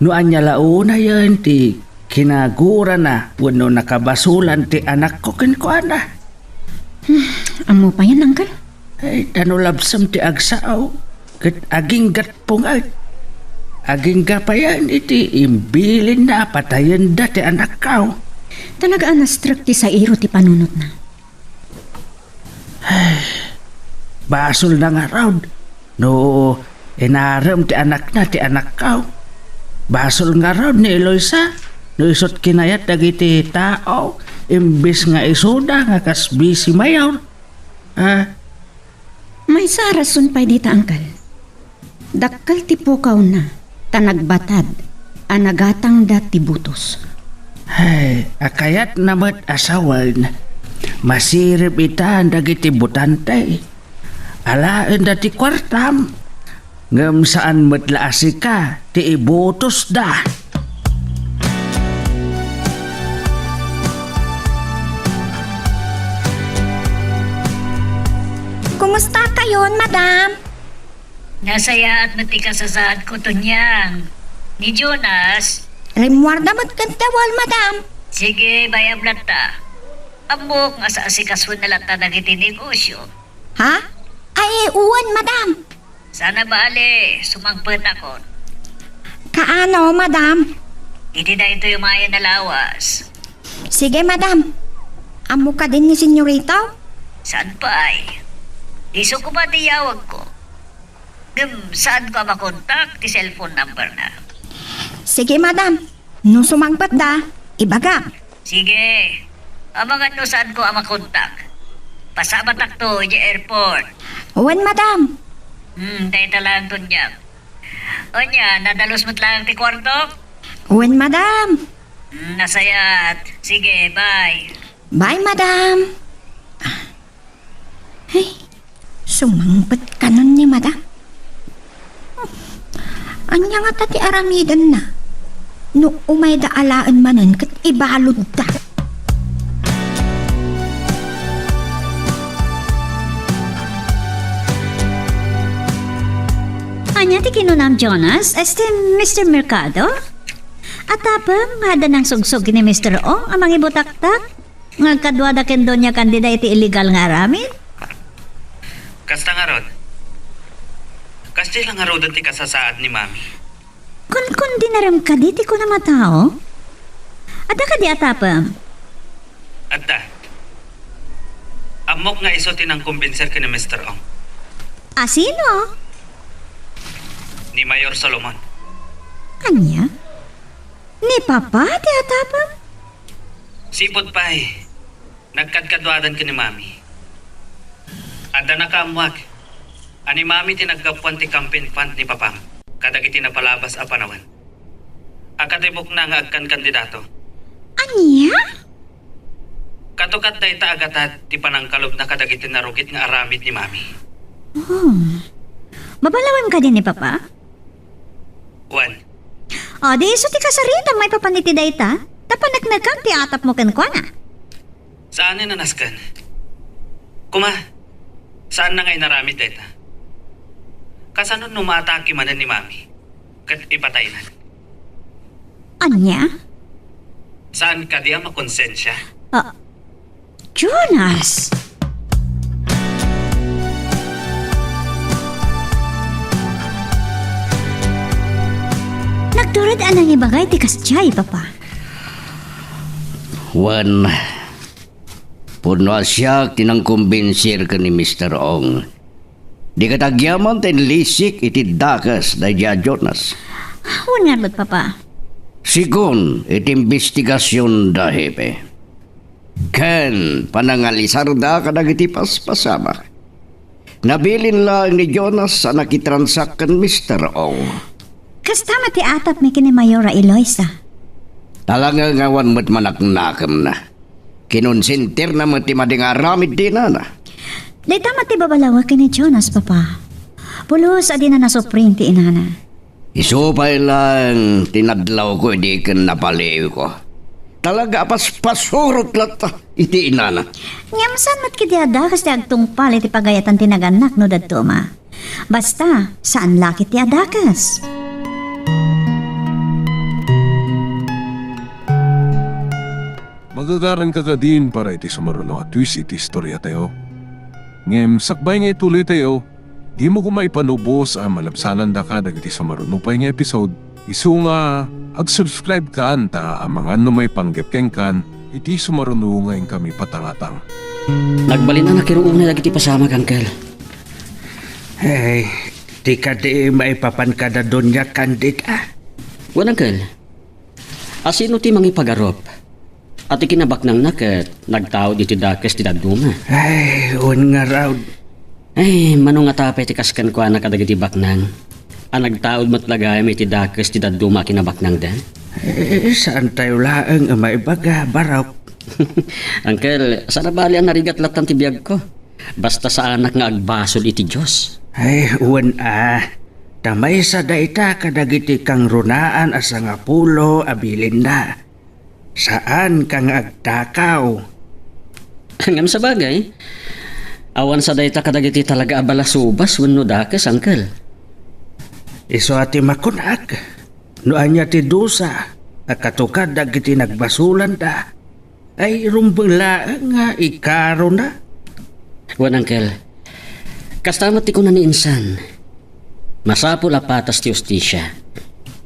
no ania la unayen ti kinagurana wenno nakabasolan ti anakko kenkuana. Hmm, ammo payen, Angkel? Ay, ta no labsem ti agsao, ket aginggat punget. Agingga payen iti imbilinna a patayenda ti anakko. Talaga a na-struck ti sairo ti panunotna. Ay, basolna ngarud no inarem ti anakna ti anakko. Basol ngarud ni Eloisa no isut kinayat dagiti tao imbes nga isuda nga kas bisi mayor. Ah, Maysa a rason pay dita, Angkel. Dakkel ti pukawna, ta nagbatad a nagatangda ti butos. Ay, a kayatna met a sawen, masirib ita dagiti butante. Alaenda ti kuartam, ngem saan met la a sika ti ibutosda. Kumusta kayon, madam? Nasayaat met ti kasasaadko, Tonyang. Ni Jonas? Rimmuarda met ken ti awal, madam. Sige, bayam latta. Ammok nga asikasuenna latta dagiti negosyo. Ha? Ay, wen, madam. Saan a bale, sumangpetakon. Kaano, madam? Iti daytoy umayen a lawas. Sige, madam. Ammo kadin ni senyorita? Saan pay? Isu koma ti iyawagko. Ngem saanko a makontak ti cellphone number na. Sige, madam. No sumangpetda, ibagak. Sige. Amangan no saanko a makontak. Pasabatakto idiay airport. Wen, madam. Hmm, dayta laeng, Tonyang. Ania, nadalus met laeng ti kuartok? Wen, madam. Hmm, nasayaat. Sige, bye. Bye, madam. Ay, sumangpet kanon ni madam. Ania ngata ti aramidenna? No umayda alaen manen ket ibaludda. Ania ti kinunam, Jonas? Este, Mister Mercado? Atapem nga adda nangsugsog ni Mister Ong a mangibutaktak? Nga agkaduada ken Doña Candida iti illegal nga aramid? Kasta ngarud. Kasta la ngaruden ti kasasaad ni Mami. Kunkundinarem kadi ti kunam a tao? Adda kadi atapem? Adda. Ammok nga isu ti nangkumbinser ken ni Mister Ong. A sino? Ni Mayor Solomon. Ania? Ni Papa ti atapem? Sipud pay, nagkadkaduadan ken ni Mami. Adda nakaammuak a ni Mami ti naggapuan ti campaign fund ni Papam kadagiti napalabas a panawen a katibukna nga agkankandidato. Ania? Katukad dayta a gatad ti panangkalubna kadagiti narugit nga aramid ni Mami. Oh. Babalawem kadi ni Papa? Wen. O, di isu ti kasaritam maipapan iti dayta? Ta paneknekan ti atapmo kenkuana. Saanen a nasken. Kuma, saanna nga inaramid dayta? Kasano no maatake manen ni Mami ket ipataynan? Ania? Saan kadi a makonsensia? Ah, Jonas! Nagtured a nangibagay ti kasdiay, Papa. Wen, pudno a siak ti nangkumbinser ken ni Mister Ong. Di ket agyaman ta inlisik iti dakes daydi a Jonas. Wen ngarud, Papa. Segun iti imbestigasion da, Hepe. Ken panangalisarda kadagiti paspasamak. Nabilin laeng ni Jonas a nakitransak ken Mister Ong. Kasta met ti atapmi ken ni Mayora Eloisa. Talaga nga awan met manaknakemna. Kinonsentirna met ti madi nga aramid ti inana. Dayta met ti babalawek ken ni Jonas, Papa. Pulos a dina nasupring ti inana. Isu pay laeng ti nadlawko idi ken napaliwko. Talaga a paspasurot latta iti inana. Ngem saan met ketdi a dakes ti agtungpal iti pagayatan ti nagannak no dadduma? Basta, saan la ketdi a dakes. Magagaranka kadin para iti sumaruno a twist iti istoriatayo. Ngem sakbay nga ituloytayo, dimo koma ipanubos a malabsanandaka dagiti sumaruno pay nga episode, isu nga ag-subscribe kan ta amangan no maipanggep kenkan iti sumaruno nga inkami patangatang. Nagbalin a nakiruonay dagiti pasamak, Uncle. Hey, di kadi maipapan kada Doña Candida? Wen, Uncle. A sino ti mangipagarup? A ti kinabaknangna ket nagtaud iti dakes ti dadduma. Ay, wen ngarud. Ay, mano ngata pay ti kas kenkuana kadagiti baknang a nagtaud met la gayam iti dakes ti dadduma a kinabaknangda? Eh, saantayo laeng a maibaga, Barok. Uncle, sabali a narigat lattan ti biagko. Basta saanak nga agbasol iti Dios. Ay, wen a. Ta maysa dayta kadagiti kangrunaan a sangapulo a bilinda. Saanka nga agtakaw. Ngem sabagay, awan sa dayta kadagiti talaga a balasubas wenno dakes, Uncle. Isu a ti makunak, no ania ti dusa a katukad dagiti nagbasolanda, ay rumbeng laeng nga ikarona. Wen, Uncle, kasta met ti kuna ni insan, masapul a patas ti hustisia.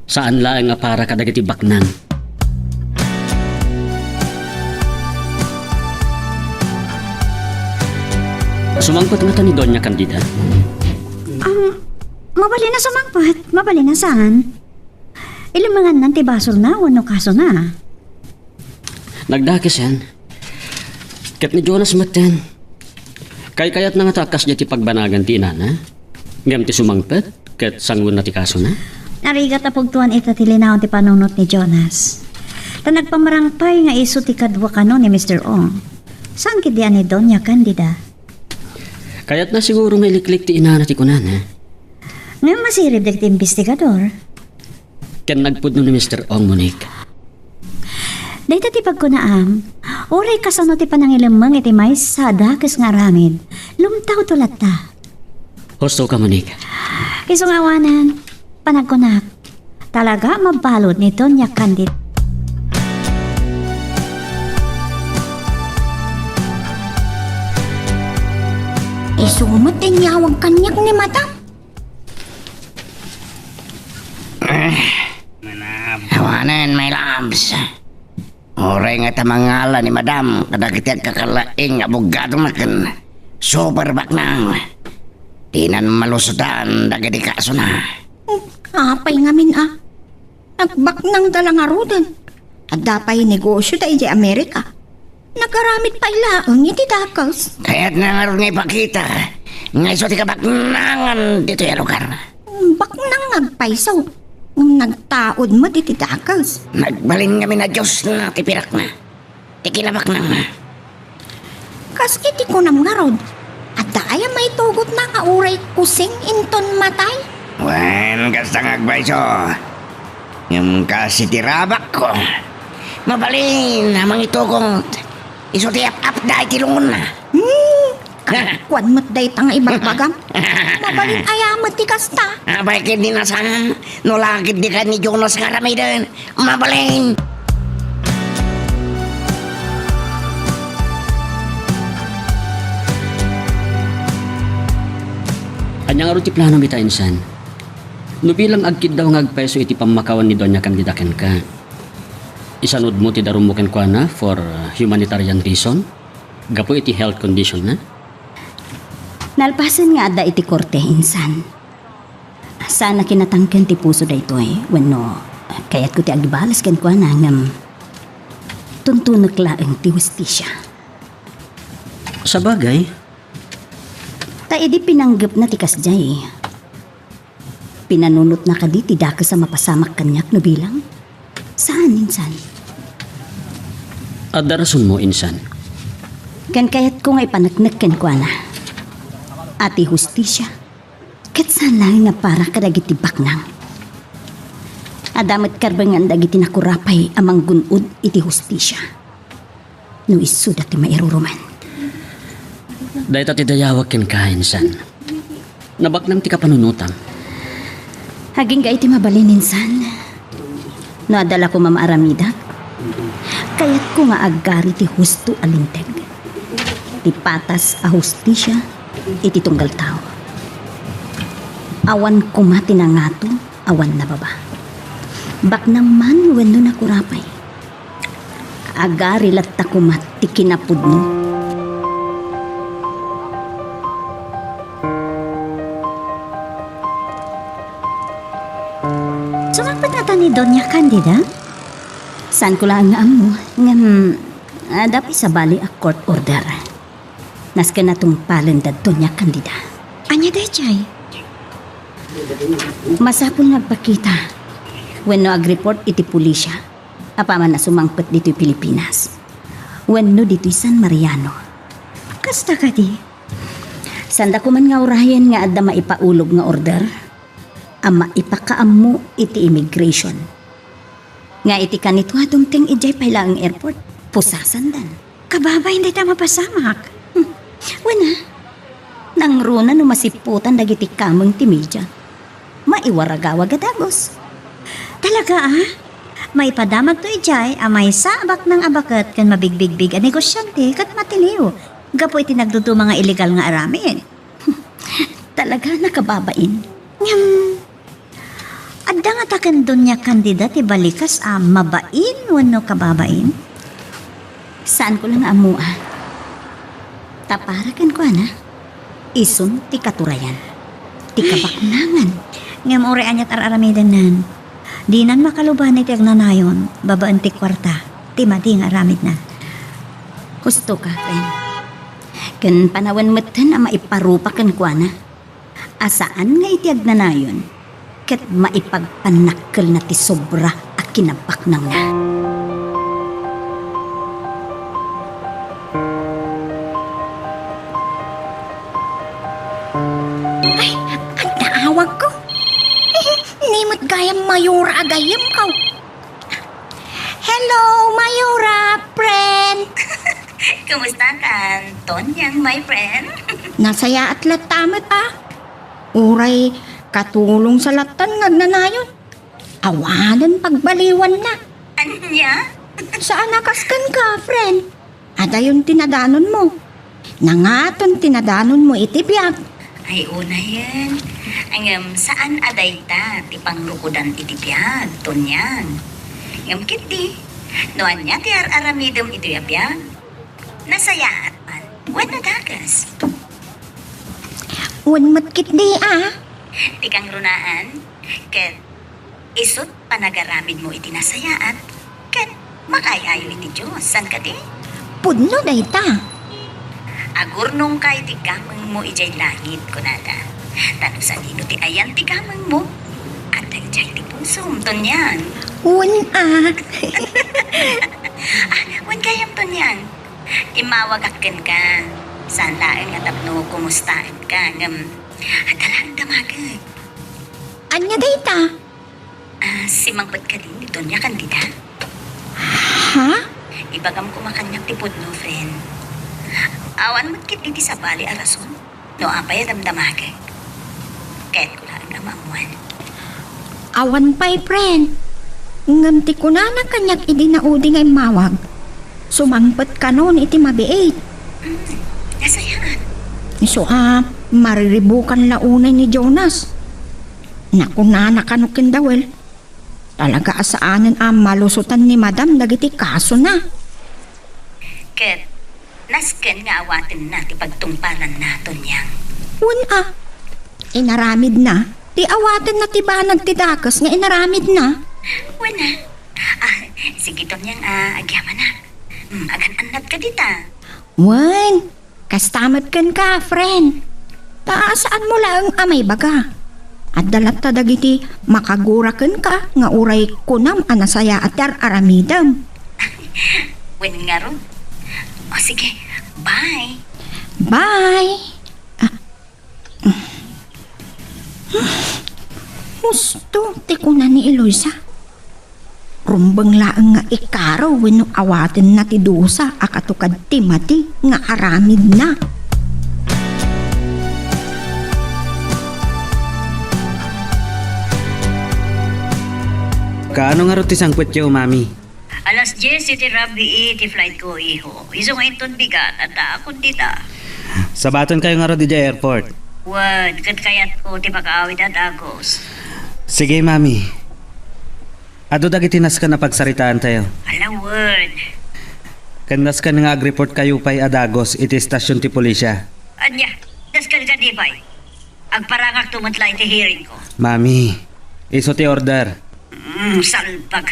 Saan laeng a para kadagiti baknang. Sumangpet ngata ni Doña Candida? Am, mabalin a sumangpet, mabalin a saan. Ilemengannan ti basolna wenno kasona. Nagdakesen. Ket ni Jonas metten. Kaykayatna ngata a kasdiay ti pagbanagan ti inana? Ngem ti sumangpet ket sangoenna ti kasona? Narigat a pugtoan ita ti linaon ti panunot ni Jonas. Ta nagpamarangpay nga isu ti kadua kano ni Mister Ong. Saan ketdi a ni Doña Candida? Kayatna siguro nga iliklik ti inana ti kunana. Ngem masirib dagiti imbestigador. Ken nagpudno ni Mister Ong, Monique. Dayta ti pagkunaam, uray kasano ti panangilemmeng iti maysa a dakes nga aramid, lumtawto latta. Husto ka, Monique. Isu nga awanen, panagkunak, talaga mabalud ni Doña Candida. Isu met ti inyawag kaniak ni Madam. Manab. Awanen, my loves. Uray nga ta mangala ni Madam kadagiti agkakalaing nga abogadona ken super baknang, dinan malusodan dagiti kasona. Apay ngamin a? Nagbaknangda la ngaruden. Adda pay negosyoda idiay Amerika. Nagaramid pay laeng iti dakes. Kayatna ngarud nga ipakita nga isu ti kabaknangan ditoy a lugar. Baknang nga agpayso, ngem nagtaud met iti dakes. Nagbalin ngamin a Diosna ti pirakna, ti kinabaknangna. Kas iti kunam ngarud, adda aya maitugotna nga uray kusing inton matay? Wen, kasta nga agpayso. Ngem kas iti rabakko, mabalin a mangitugot. Isu ti ap-apda iti lungonna. Hmm, kuan met dayta nga ibagbagam. Mabalin aya met ti kasta? Apay ket ni Nasan, no la ketdi ken ni Jonas nga aramiden. Mabalin. Ania ngarud ti planom ita, insan? No bilang agkiddaw nga agpayso iti pammakawan ni Doña Candida kenka, isanudmo ti darummo kenkuana for, uh, humanitarian reason, gapu iti health condition na? Nalpasen nga adda iti korte, insan. Saan a kinatangken ti puso daytoy, wenno kayatko ti agibales kenkuana ngem tuntunek laeng ti hustisia. Sabagay. Ta idi pinanggepna ti kasdiay, pinanunotna kadi ti dakes a mapasamak kaniak no bilang? Saan, insan. Adda rasonmo, insan. Ken kayatko nga ipaneknek kenkuana a ti hustisia ket saan laeng nga para kadagiti baknang. Adda met karbengan dagiti nakurapay a manggun-od iti hustisia. No isuda ti mairuruman. Dayta ti dayawak kenka, insan. Nabaknang ti kapanunotam. Agingga iti mabalin, insan. No adda la koma maaramidak, kayatko nga agari ti husto a linteg, ti patas a hustisia iti tunggal tao. Awan koma ti nangato, awan nababa. Baknang man wenno nakurapay. Agari latta koma ti kinapudno. Sumangpet ngata ni Doña Candida? Saanko laeng nga ammo, ngem adda pay sabali a court order. Nasken a tungpalen da Doña Candida. Ania daydiay? Masapul nga agpakita wenno agreport iti pulisya apaman a sumangpet ditoy Pilipinas wenno ditoy San Mariano. Kasta kadi? Saanda koma nga urayen nga adda maipaulog nga order a maipakaammo iti immigration. Nga iti kanito a dumteng idiay pay laeng airport, pusasandan. Kababain dayta a mapasamak. Hmm. Wen a, nangruna no masipputan dagiti kameng ti media. Maiwaragawag a dagus. Talaga a? Maipadamagto idiay a maysa a baknang a baket ken mabigbigbig a negosiante ket matiliw gapu iti nagduduma nga illegal nga aramid. Talaga, nakababain. Ngem, adda ngata ken Doña Candida ti balikas a mabain wenno kababain? Saanko la nga ammo a. Ta para kenkuana, isun ti katurayan, ti kabaknangan. Ngem uray aniat ar-aramidennan, dinan makaluban iti agnanayon babaen ti kuarta ti madi nga aramidna. Husto ka, friend. Ken panawen metten a maiparupa kenkuana a saan nga iti agnanayon ket maipagpannakkelna ti sobra a kinabaknangna. Ay, adda awagko. Ni met gayam Mayora a gayyemko. Hello, Mayora, friend! Kumusta ka, Tonyang, my friend? Nasayaat latta met a. Uray katulong sa lattan nga agnanayon. Awanen pagbaliwanna. Ania? Saan a kas kenka, friend? Adayon ti nadanonmo. Nangaton ti nadanonmo iti biag. Ay, unayen. Ngem saan a dayta ti pangrukodan iti biag, Tonyang. Ngem ketdi, no ania ti ar-aramidem itoy a biag? Nasayaat man wenno dakes? Wen met ketdi a. Ti kangrunaan, ket isut' panagaramidmo iti nasayaat, ket makaay-ayo iti Dios, saan kadi? Pudno dayta. Agurnongka iti gamengmo idiay langit, kunada. Ta no sadino ti ayan ti gamengmo, adda idiay ti pusom, Tonyang. Wen a. Ah, wen gayam, Tonyang. Immawagak kenka. Saan laeng nga tapno kumustaenka, ngem adda laeng damagek. Ania dayta? Ah, simangpet kadi ni Doña Candida? Ha? Ibagam koma kaniak ti pudno, friend. Awan met ketdi ti sabali a rason no apay a damdamagek. Kayatko laeng a maammuan. Awan pay, friend. Ngem ti kunana kaniak idi naudi nga immawag, sumangpet kanon iti mabiit. Hmm, nasayaan. Isu a, mariribukan la unay ni Jonas. Nakunana kano ken Dawel, talaga a saanen a malusotan ni Madam dagiti kasona. Ket nasken nga awatenna ti pagtungpalanna, Tonyang. Wen a, inaramidna ti awatenna ti banag ti dakes nga inaramidna. Wen a. Ah, sige, Tonyang, ah, agyamanak. Hmm, agan-annad ka dita. Wen, kasta met kenka, friend. Ta saanmo laeng a maibaga. Adda latta dagiti makagura kenka nga uray kunam a nasayaat ti ar-aramidem. Wen ngarud. O sige, bye. Bye. Ah. Husto ti kuna ni Eloisa. Rumbeng laeng nga ikaro wenno awatenna ti dusa a katukad ti madi nga aramidna. Kaano ngarud ti sangpetyo, Mami? Alas dies iti rabii ti flight ko, iho. Isu nga inton bigat, addaakon dita. Sabatonkayo ngarud idiay airport. Wen, ket kayatko ti makaawid a Dagos. Sige, Mami. Adu dagiti nasken a pagsaritaantayo. Ala, wen. Ken nasken nga agreportkayo pay a Dagos iti estasion ti polisia. Ania, nasken kadi pay? Agparangakto met la iti hearing ko. Mami, isu ti order. Mm, salbag.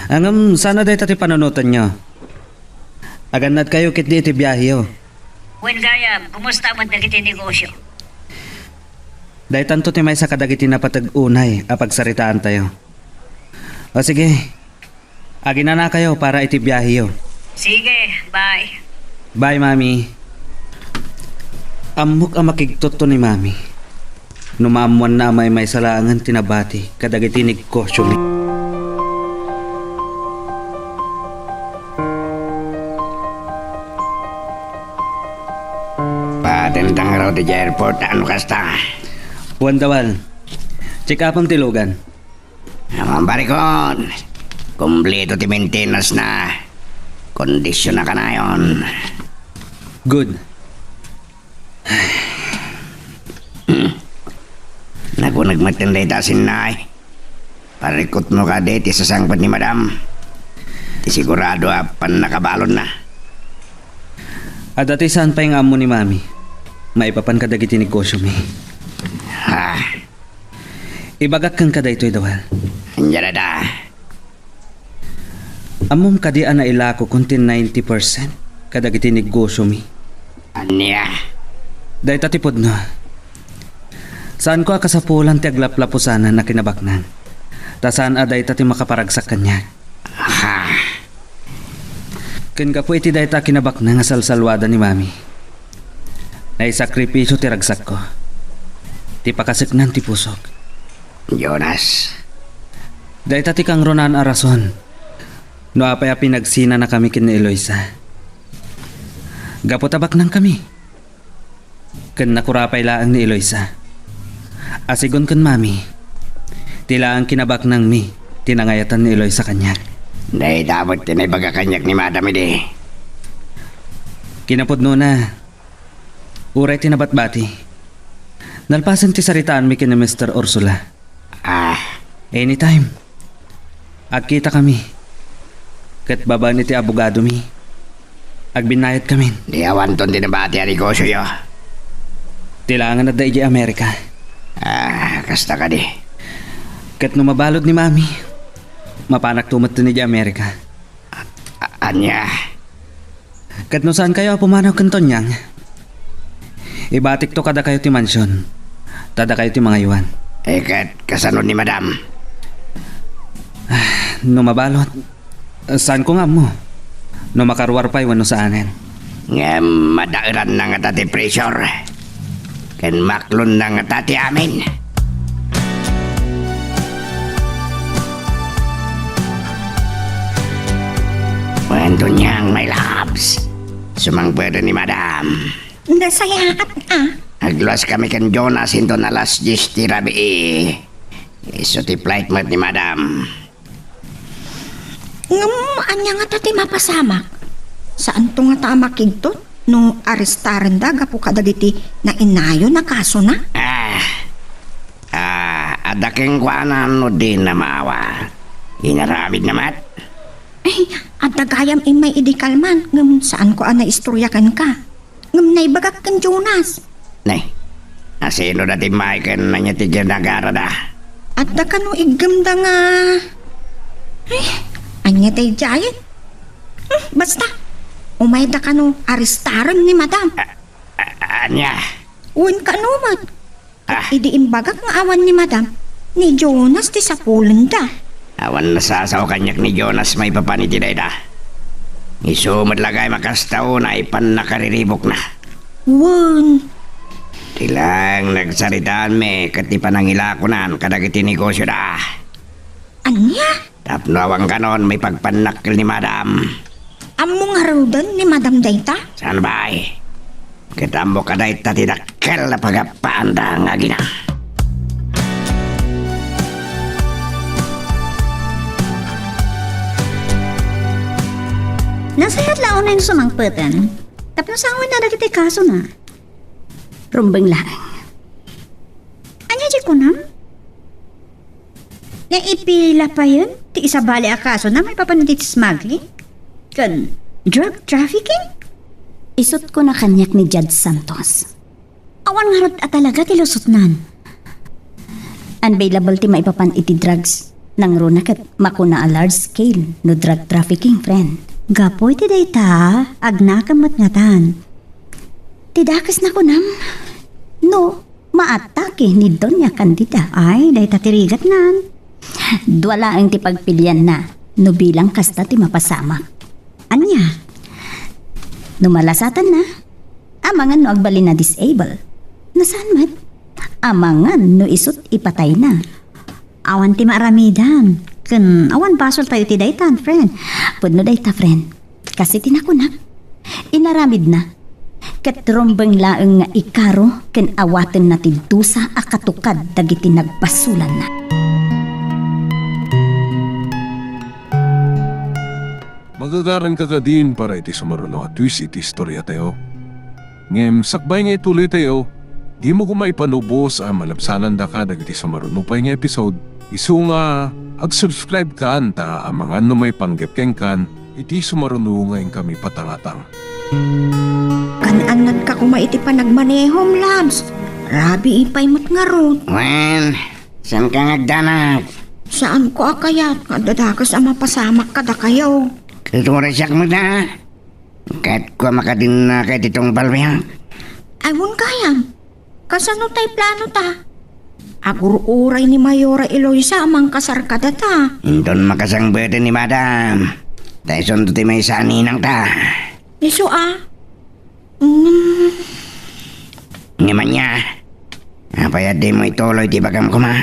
Ngem, saan a dayta ti panunotenyo? Agannadkayo ketdi iti biaheyo. Wen gayam, kumusta met dagiti negosyo? Daytanto ti maysa kadagiti napateg unay a pagsaritaantayo. O sige, aginanakayo para iti biaheyo. Sige, bye. Bye, Mami. Ammok a makigtutto ni Mami no maammoanna a maymaysa laengen ti nabati kadagiti negosyomi. Paatenda ngarud idiay airport, no kasta? Wen, Dawal. Check-upem ti lugan. Awan barikon. Kompleto ti maintenance na. Kondisyon na kanayon. Good. Naguneg met dayta a sinnay. Parikutmo kadi ti sasangpet ni Madam. Ti sigurado a pannakabalonna. Adda ti saan pay nga ammo ni Mami maipapan kadagiti negosyomi. Ha? Ibagak kenka daytoy, Dawal. Ania dayta? Ammom kadi a nailakokon ti ninety percent kadagiti negosyomi? Ania? Dayta ti pudno. Saanko a kasapulan ti aglaplapusanan a kinabaknang. Ta saan a dayta ti makaparagsak kaniak. Ha? Ken gapu iti dayta a kinabaknang a salsalwada ni Mami, naisakripisio ti ragsakko, ti pakaseknan ti pusok. Jonas. Dayta ti kangrunaan a rason no apay a pinagsinanakami ken ni Eloisa. Gapu ta baknangkami. Ken nakura pay laeng ni Eloisa. Asigon ken Mami, ti laeng kinabaknangmi ti nangayatan ni Eloisa kaniak. Dayta met ti naibaga kaniak ni Madam idi. Kinapudnona, Uray ti nabatbati. Nalpasen ti saritaanmi ken ni Mister Ursula. Ah. Anytime. Agkitakami. Ket babaen iti abogadomi, agbinnayadkamin. Di awanton ti nabati a negosioyo. Ti laengen adda idiay Amerika. Ah, kasta kadi. Ket no mabalud ni Mami, mapanakto metten idiay Amerika. A-, ania? Ket no saankayo a pumanaw ken Tonyang, ibatikto kadakayo ti mansion, ta dakayo ti mangaywan. Eh, ket kasano ni Madam? No mabalud, saanko nga ammo no makaruar pay wenno saanen. Ngem madaelanna ngata ti pressure. Ken maklonna ngata ti amin. Wen Tonyang, my loves. Sumangpet ni Madam. Nasayaat, ah. Agluaskami ken Jonas inton alas dies ti rabii. Isu ti flight met ni Madam. Ngem ania ngata ti mapasamak? Saanto ngata a makigtot no arestarenda gapu kadagiti nainayon a kasona? Ah. Ah, adda kenkuana no dina maawa. Inaramidna met? Ay, adda gayam immay idi kalman, ngem saanko a naistorya kenka. Ngem naibagak ken Jonas. Nay, asino da ti Michael, ania ti ginagarada? Adda kano iggemda nga, ay, ania daydiayen? Hmm, basta, umayda kano arestaren ni Madam. A-, a-, ania? Wen kano met. Ah. Idi imbagak nga awan ni Madam, ni Jonas ti sapulenda. Awan nasasao kaniak ni Jonas maipapan iti dayta. Isu met la gayam a kasta unay pannakariribukna. Wen. Ti laeng nagsaritaanmi ket ti panangilakonan kadagiti negosioda. Ania? Tapno awan kanon maipagpannakkel ni Madam. Ammo ngaruden ni Madam dayta? Saan bay? Ket ammok a dayta ti dakkel a pagappaanda nga agina. Nasayaat la unay no sumangpeten tapno sawen na dagiti kasona. Rumbeng laeng. Ania ti kunam? Naipila payen ti isabali a kasona maipapan iti smuggling ken drug trafficking? Isut' kuna kaniak ni Judge Santos. Awan ngarud a talaga ti lusotnan. Unavailable ti maipapan iti drugs. Nangruna ket makuna a large scale no drug trafficking, friend. Gapu iti dayta, agnakem met ngatan. Ti dakes na kunam, no maatake ni Doña Candida, ay, dayta ti rigatnan. Dua laeng ti pagpilianna, no bilang kasta ti mapasamak. Ania? No malasatanna, amangan no agbalin a disable. No saan met, amangan no isut' ipatayna. Awan ti maaramidan. Ken awan basoltayo iti daytan, friend. Pudno dayta, friend. Kas iti nakunak, inaramidna. Ket rumbeng laeng nga ikaro ken awatenna ti dusa a katukad dagiti nagbasolanna. Magagaranka kadin para iti sumaruno a twist iti istoriatayo. Ngem sakbay nga ituloytayo, dimo koma ipanubos a malabsanandaka dagiti sumaruno pay nga episode. Isu nga, ag-subscribe kan ta amangan no maipanggep kenkan iti sumaruno nga inkami patangatang. Kan-annadka koma iti panagmanehom, Labs. Rabii pay met ngarud. Wen, saanka nga agdanag? Saanko a kayat nga adda dakes a mapasamak kadakayo. Ket uray siak met a. Ket kua makadinnaka iti tungpalbiak. Ay, wen gayam. Kasano tay planota? Agur-uray ni Mayora Eloisa a mangkasar kadata. Inton makasangbeten ni Madam. Ta isunto ti maysa a ninangta. Isu a? Mm. Ngem ania? Apay a dimo ituloy ti ibagam koma?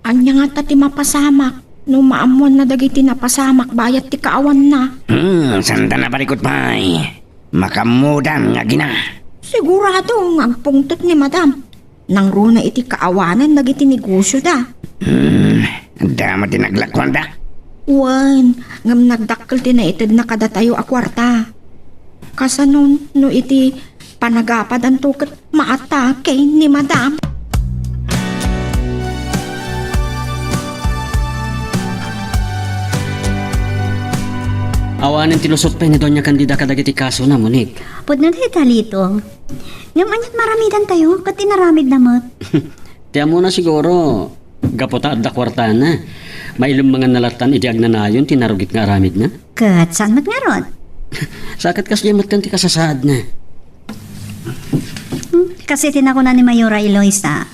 Ania ngata ti mapasamak no maammoanna dagiti napasamak bayat ti kaawanna? Hmm, santa naparikut pay. Makaammodan nga agina. Sigurado nga agpungtot ni Madam. Nangruna iti kaawanan dagiti negosioda. Hmm, adda met ti naglakuandak. Wen, ngem nagdakkel ti naitedna kadatayo a kuarta. Kasano no iti Panagapadanto ket maatake ni Madam. Awanen ti lusot pay ni Doña Candida kadagiti kasona, Monique. Pudno dayta, Lito. Ngem aniat maramidantayo ket inaramidna met? Ti ammona siguro, gapu ta adda kuartana, mailemmenganna lattan idi agnanayon ti narugit nga aramidna. Ket saan met ngarud? Sa ket kasdiay metten ti kasasaadna. Hmm, kas iti nakuna ni Mayora Eloisa,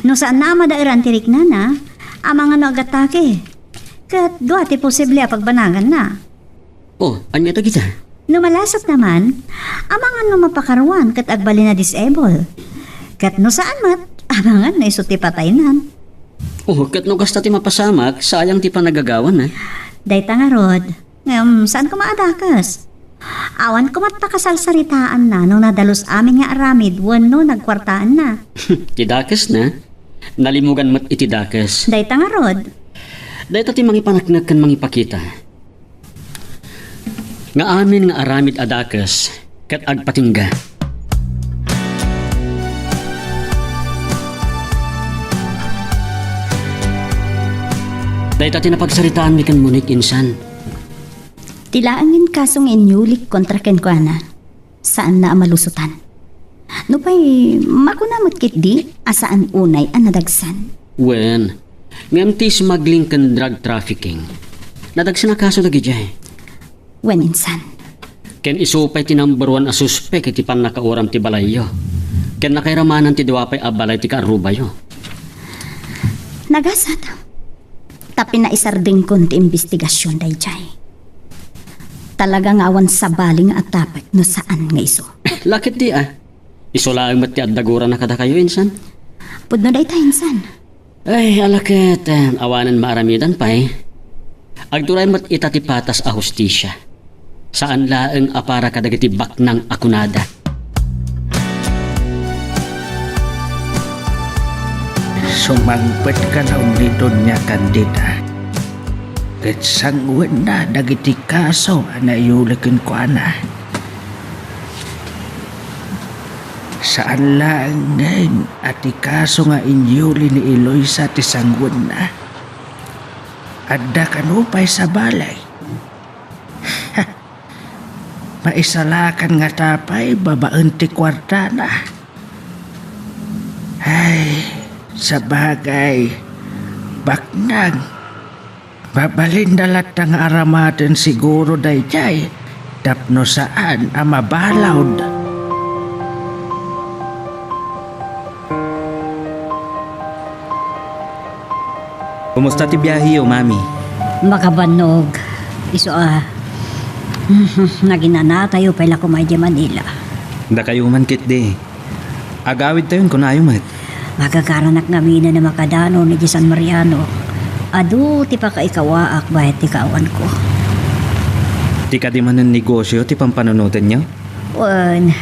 no saanna a madaeran ti riknana, amangan no agatake. Ket dua ti posible a pagbanaganna. Oh, ania dagita? No malasatna man, amangan no mapakaruan ket agbalin a disable. Ket no saan met, amangan no isu ti pataynan. Oh, ket no kasta ti mapasamak, sayang ti panagagawana. Dayta ngarud, ngem saan koma a dakes. Awan koma ti pakasalsaritaanna no nadalus amin nga aramid wenno nagkuartaanna. Ti dakesna, nalimugan met iti dakes. Dayta ngarud. Dayta ti mangipaneknek ken mangipakita nga amin nga aramid a dakes ket agpatingga. Dayta ti napagsaritaanmi ken Monique insan. Ti laengen kaso nga inyulik kontra kenkuana, saanna a malusotan. Nupay, makuna met ketdi a saan unay a nadagsen. Wen, ngem ti smuggling ken drug trafficking, nadagsen a kaso dagidiay. Wen, insan. Ken isu pay ti number one a suspek iti pannakauram ti balayyo. Ken nakairamanan ti dua pay a balay ti kaarrubayo. Nagasat. Ta pinaisardengkon ti imbestigasion daydiay. Talaga nga awan sabali nga atapek no saan nga isu. La ketdi a. Isu laeng met ti adda gurana kadakayo, insan. Pudno dayta, insan. Ay, ala ket, eh, awanen maaramidan pay. Agturay met ita ti patas a hustisia. Saan laeng a para kadagiti baknang a kunada. Sumangpetka laeng ni Doña Candida, ket sangwenna dagiti kaso a naiyuli kenkuana. Saan laengen a ti kaso nga inyuli ni Eloisa ti sangwenna. Adda kano pay sabali. Maisalakan ngata pay babaen ti kuartana. Ay, sabagay, baknang. Mabalinda latta nga aramaten siguro daydiay tapno saan a mabalud. Kumusta ti biaheyo, Mami? Makabannog. Isu a, naginanatayo pay la koma idiay Manila. Dakayo man ketdi. Agawidtayon kunayo met. Magagaranak ngamin a makadanon idiay San Mariano. Adu ti pakaikawaak bayat ti kaawanko. Ti kadi manen negosio ti pampanunotenyo? Wen,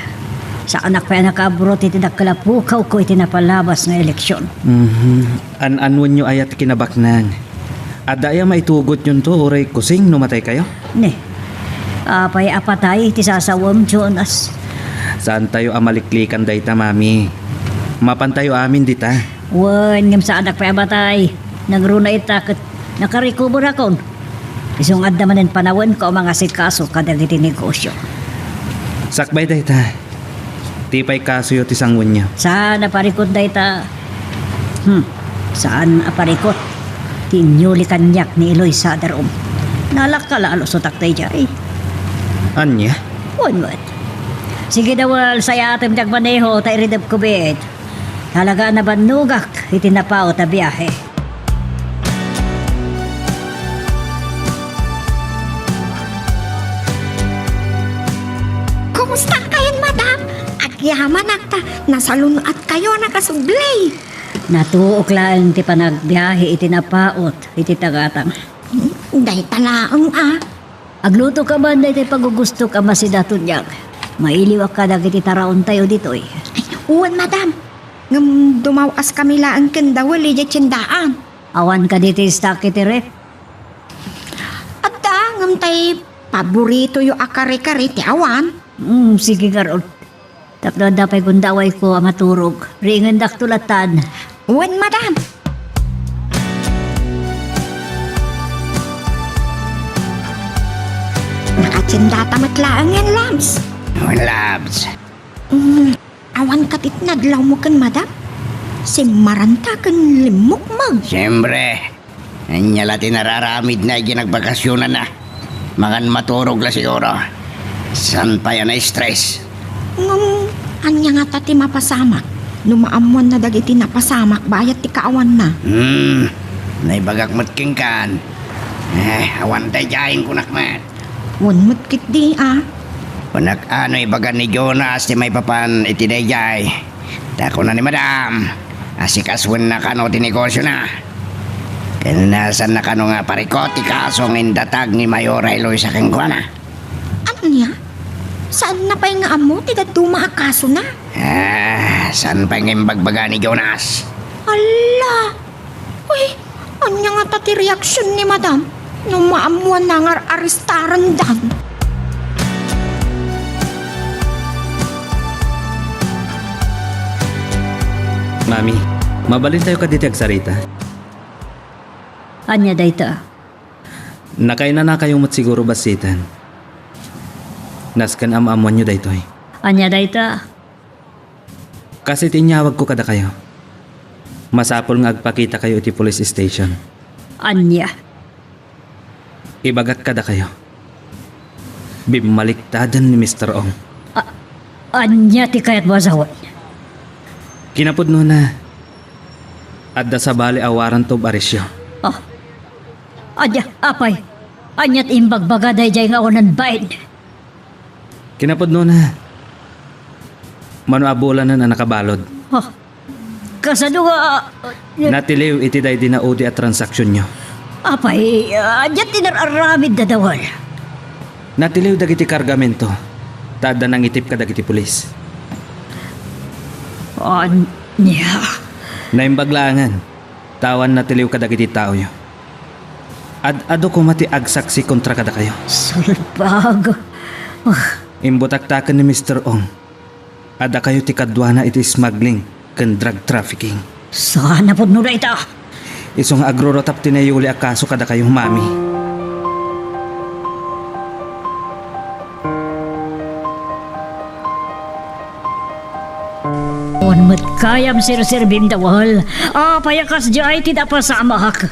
saanak pay a nakaabroad iti dakkel a pukawko iti napalabas nga eleksion. Mhm. An-anuenyo aya ti kinabaknang? Adda aya maitugotyonto uray kusing no mataykayo? Ne. Apay a patay ti sasawem, Jonas? Saantayo a maliklikan dayta, Mami. Mapantayo amin dita. Wen, ngem saanak pay a matay. Nangruna ita ket nakarecoverakon. Isu nga adda manen panawenko a mangasikaso kadagiti negosio. Sakbay dayta. Ti pay kasoyo ti sanguenyo. Saan a parikut dayta. Hmm, saan a parikut ti inyuli kaniak ni Eloisa Darom. Nalakkalalo so takdaydiay. Ania? Wen met. Sige, Dawal, sayatem ti agmaneho ta iridep kubit. Talaga a nabannogak iti napaut a biahe. Kumusta kayon, madam? Agyamanak ta nasalun-at kayo a nakasubli. Natuok laeng ti panagbiahe iti napaut iti tagatang. Dayta laeng a. Agluto ka man daytoy pagugustok a masidaton, Jack. Mailiwak kadagiti taraontayo ditoy. Wen, madam. Ngem dumaw-askami laeng ken Dawel idiay tiendaan. Awan kadi ti stock iti ref? Adda, ngem tay paboritoyo a kare-kare ti awan. Hmm, sige ngarud. Tapno adda pay gundawayko a maturog. Ringandakto latan. Wen, madam. Nakatiendata met laengen, Labs. Wen, Labs. Mm, awan ket ti nadlawmo ken madam? Simmaranta ken limmukmeg. Siempre. Ania la ti nararamidna idiay nagbakasionanna? Mangan maturog la siguro. Saan pay a na-stress? Ngem, ania ngata ti mapasamak no maammoanna dagiti napasamak bayat ti kaawanna? Hmm, naibagak met kenkan. Eh, awan daydiay, kunak met. Wen met ketdi a. Kunak a no ibaga ni Jonas ti maipapan iti daydiay. Ta kuna ni madam, asikasuenna kano ti negosiona. Ken nasanna kano nga parikut ti kaso nga indatag ni Mayor Eloisa kenkuana. Ania? Saanna pay nga ammo ti dadduma a kasona? Ah, saan pay nga imbagbaga ni Jonas? Ala! Uy, ania ngata ti reaksion ni madam no maammoanna nga ar-, arestarandan? Mami, mabalintayo kadi ti agsarita? Ania dayta? Nakainanakayo met siguro bassiten. Nasken a maammoanyo daytoy. Ania dayta? Kas iti inyawagko kadakayo, masapul nga agpakitakayo iti police station. Ania? Ibagak kadakayo, bimmaliktaden ni Mister Ong. A-, ania ti kayatmo a sawen? Kinapudnona, adda sabali a warrant of arrestyo. Ah. Ania, apay? Ania ti imbagbaga daydiay nga awanan bain? Kinapudnona, mano a bulanen a nakabalud. Ha? Kasano nga, ah, Natiliw iti daydi naudi a transaksionyo. Apay, ah, ania ti nar-aramid, Dadawal? Natiliw dagiti kargamento, ta adda nangitip kadagiti pulis. Ania? Naimbag laengen, ta awan natiliw kadagiti taoyo. Ad-adu koma ti agsaksi kontra kadakayo. Salbag. Ah. Imbutaktaken ni Mister Ong a dakayo ti kaduana iti smuggling ken drug trafficking. Saan a pudno dayta? Isu nga agrurutap ti nayuli a kaso kadakayo, Mami. Awan met kayam serserbim, Dawal. Apay a kasdiay ti napasamak?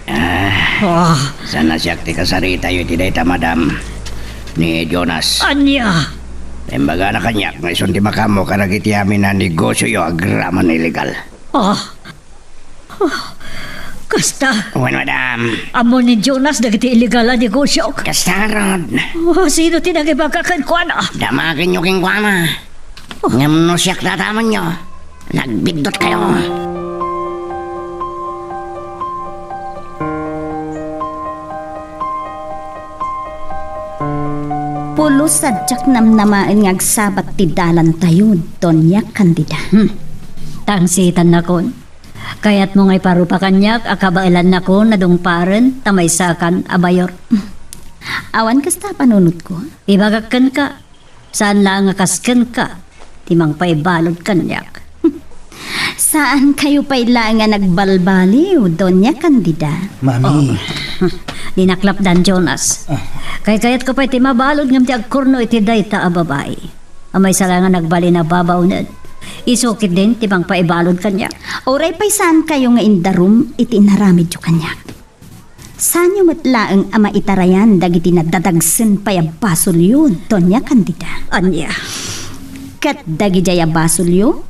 Ah, Ah. Saan a siak ti kasaritayo iti dayta, madam, ni Jonas. Ania? Imbagana kaniak nga isun ti makaammo kadagiti amin a negosioyo agraman illegal. Ah. Ah. Kasta. Wen, madam. Ammo ni Jonas dagiti illegal a negosio. Kasta ngarud. Oh, sino ti nangibaga kenkuana? Damagenyo kenkuana. Ngem no siak dadamaenyo, nagbiddutkayo. Pulos a diak namnamaen nga agsabat ti dalantayo, Doña Candida. Hmm. Tangsitannakon. Kayatmo nga iparupa kaniak a kabaelannakon a dungparen ta maysakan a mayor? Awan kasta a panunotko. Ibagak kenka, saan laeng a kas kenka ti mangpaibalud kaniak. Saankayo pay laeng a nagbalbaliw, Doña Candida. Mami. Oh. Di naklapdan, Jonas. Ah. Kaykayatko pay ti mabalud ngem ti agkurno iti dayta a babai. A maysa laeng a nagbalin a babaonen. Isu ketdin ti mangpaibalud kaniak. Uray pay saankayo nga indarum iti inaramidyo kaniak. Saanyo met laeng a maitarayan dagiti nadadagsen pay a basolyo, Doña Candida. Ania? Ket dagidiay a basolyo,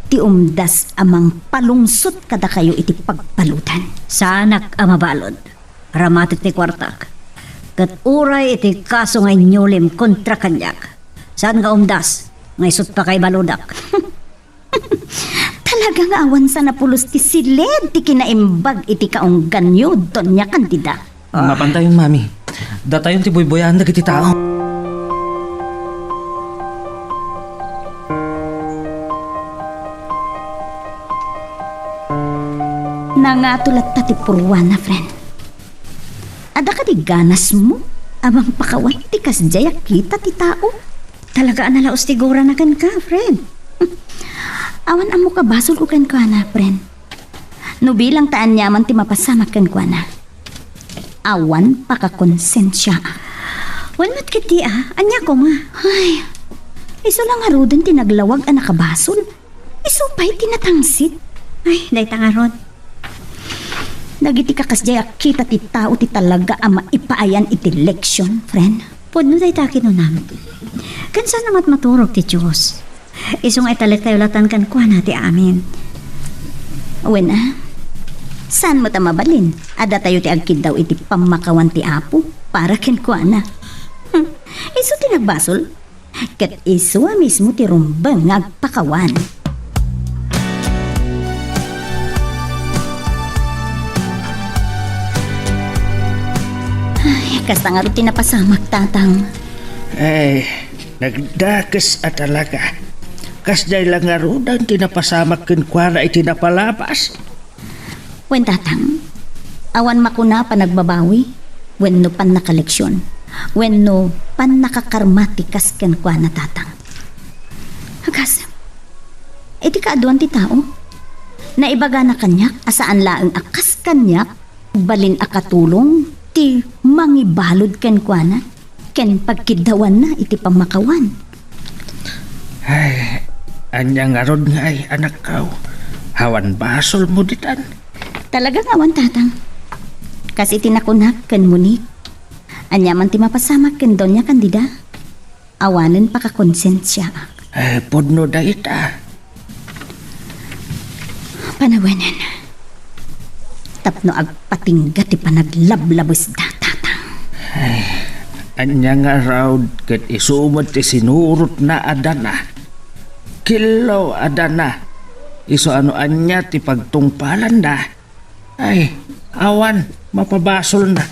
ti umdas a mangpalungsot kadakayo iti pagbaludan. Saanak a mabalud. Ramatek ti kuartak. Ket uray iti kaso nga inyulim kontra kaniak, saan nga umdas nga isut' pakaibaludak. Talaga nga awan sana pulos ti siled ti kinaimbag iti kaungganyo, Doña Candida. Ah. Mapantayon, Mami. Datayon ti buybuyaen dagiti tao. Nangato latta ti purwana, friend. Adda kadi ganasmo a mangpakawan ti kasdiay a kita ti tao? Talaga a nalaus ti gurana kenka, friend. Awan ammok a basolko kenkuana, friend. No bilang ta aniaman ti mapasamak kenkuana, awan pakakonsensiaak. Wen met ketdi a, ania koma? Ay, isu la ngaruden ti naglawag a nakabasol. Isu pay ti natangsit. Ay, dayta ngarud. Dagiti kakasdiay a kita ti tao ti talaga a maipaayan iti leksion, friend. Pudno dayta a kinunam. Ken saan a matmaturog ti Dios. Isu nga italektayo latan kenkuana ti amin. Wen a, saan met a mabalin a datayo ti agkiddaw iti pammakawan ti Apo para kenkuana. Hmm, isu ti nagbasol. Ket isu a mismo ti rumbeng nga agpakawan. Ay, kasta ngarud ti napasamak, Tatang. Ay, nagdakes a talaga. Kasdiay la ngaruden ti napasamak kenkuana iti napalabas. Wen, Tatang, awan makuna a panagbabawi, wenno pannakaleksion, wenno pannakakarma ti kas kenkuana, Tatang. Agasem, iti kaaduan ti tao, naibagana kaniak a saan laeng a kas kaniak, balin a katulong ti mangibalud kenkuana ken pagkiddawanna iti pammakawan. Ay, ania ngarud ngay, anakko? Awan basolmo ditan? Talaga nga awan, Tatang. Kas iti nakunak ken Monique, aniaman ti mapasamak ken Doña Candida, awanen pakakonsensiaak. Ay, pudno dayta. Panawenen. Tapno agpatingga ti panaglablabesda, Tatang. Ay, ania ngarud ket isu met ti sinurotna a dana. Killo a dana. Isu a no ania ti pagtungpalanna. Ay, awan mapabasolna.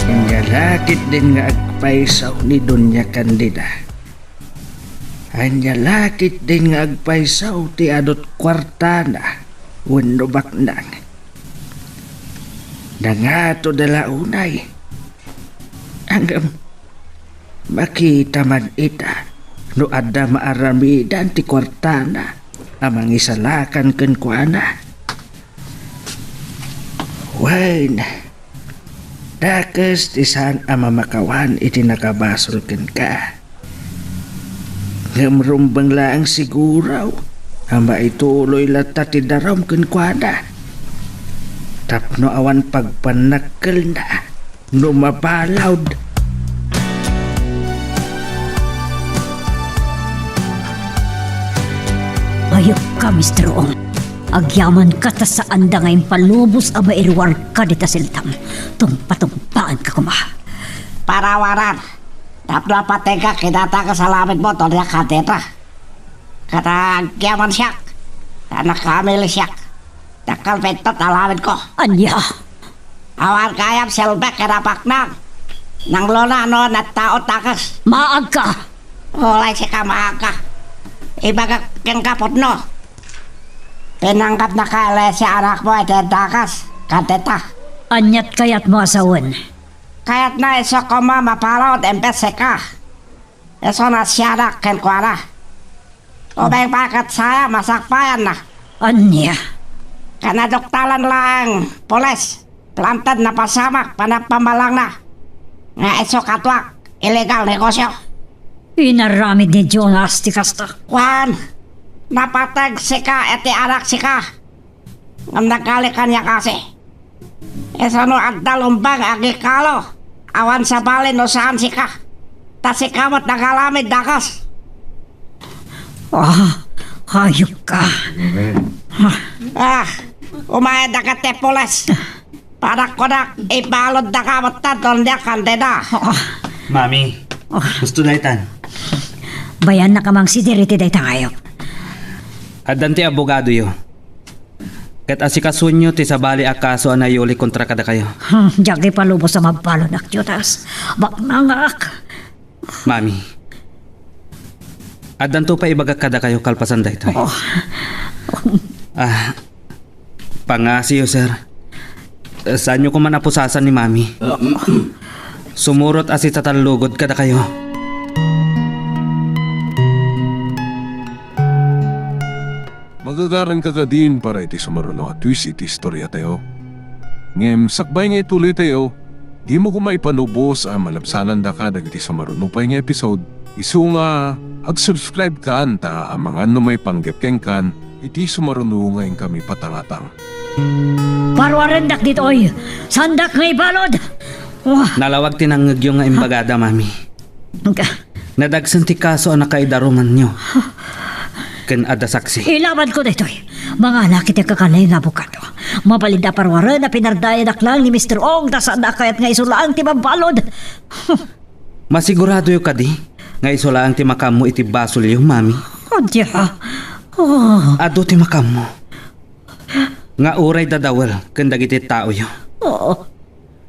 Ania la ketdin nga agpayso ni Doña Candida? Ania la ketdin nga agpayso ti adu ti kuartana wenno baknang? Nangatoda la unay. Ngem makita man ita no adda maaramidan ti kuartana a mangisalakan kenkuana. Wen, dakes ti saan a mamakawan iti nakabasol kenka. Ngem rumbeng laeng siguro a maituloy latta ti darum kenkuana tapno awan pagpannakkelna no mabalud. Ayupka, Mister Ong. Agyamanka ta saanda nga impalubos a mairuarka dita seltam. Tungpatungpaanka koma. Parawaran, tapno apatengka kidata kas alamidmo, Doña Candida. Ket agyaman siak, ta nakamili siak. Dakkel pintot alamidko. Ania? Awan gayam selbek ken a baknang. Nangluna no nagtaot dakes. Maagka! Uray sika maagka. Ibagak kenka pudno. Pinanggapnaka a ilesia anakmo iti dakes, Candida. Aniat kayatmo a sawen? Kayatna isu koma mabalud imbes sika. Isu a sianak kenkuana. Ubing pay ket sayan a masakbayanna. Ania? Ken aduktalan laeng pulis, planted, napasamak, panagpamalangna nga isu kaduak illegal negosyo. Inaramid ni Jonas ti kasta. Kuan, napateg sika iti anak sika. Ngem nagkali kaniak kasi. Isu no adda lumbang agikalo, awan sabali no saan sika. Ta sika met nagalamid dakes. Ah, hayop ka. Ah, umayad dagiti pulis. Panak konak, ibalud daka met ta, Doña Candida. Ah. Mami, ah, gusto daytan. Bayan na kamang si Diriti dayta ngayo. Addan ti abogadoyo. Ket asikasuenyo ti sabali a kaso a nayuli kontra kadakayo. Hmm, diak ipalubos a mabalud, Judas. Baknangak. Mami, addanto pay ibagak kadakayo kalpasan daytoy. Oh. Ah, pangngasiyo, sir. Eh, saanyo koman a pusasan ni Mami. Sumurot a sitatallugod kadakayo. Magagaranka kadin para iti sumaruno a twist iti istoriatayo. Ngem sakbay nga ituloytayo, dimo koma ipanubos a malabsanandaka dagiti sumaruno pay nga episode. Isu nga, ag-subscribe kan ta amangan no maipanggep kenkan iti sumaruno nga inkami patangatang. Paruarendak ditoy! Saandak nga ibalud! Wah! Nalawag ti nangngegyo nga imbagada, Mami. Ka- Nadagsen ti kaso a nakaidarumanyo. Ken adda saksi. Ilabanko daytoy. Mangalak iti agkakanayon nga abogado. Mabalin a paruaren a pinardayanak laeng ni Mister Ong ta saanna a kayat nga isu laeng ti mambalud. Masiguradoyo kadi nga isu laeng ti makaammo iti basolyo, Mami? Oh, Dios. Oh. Adu ti makaammo. Nga uray dadawel ken dagiti taoyo. Oh.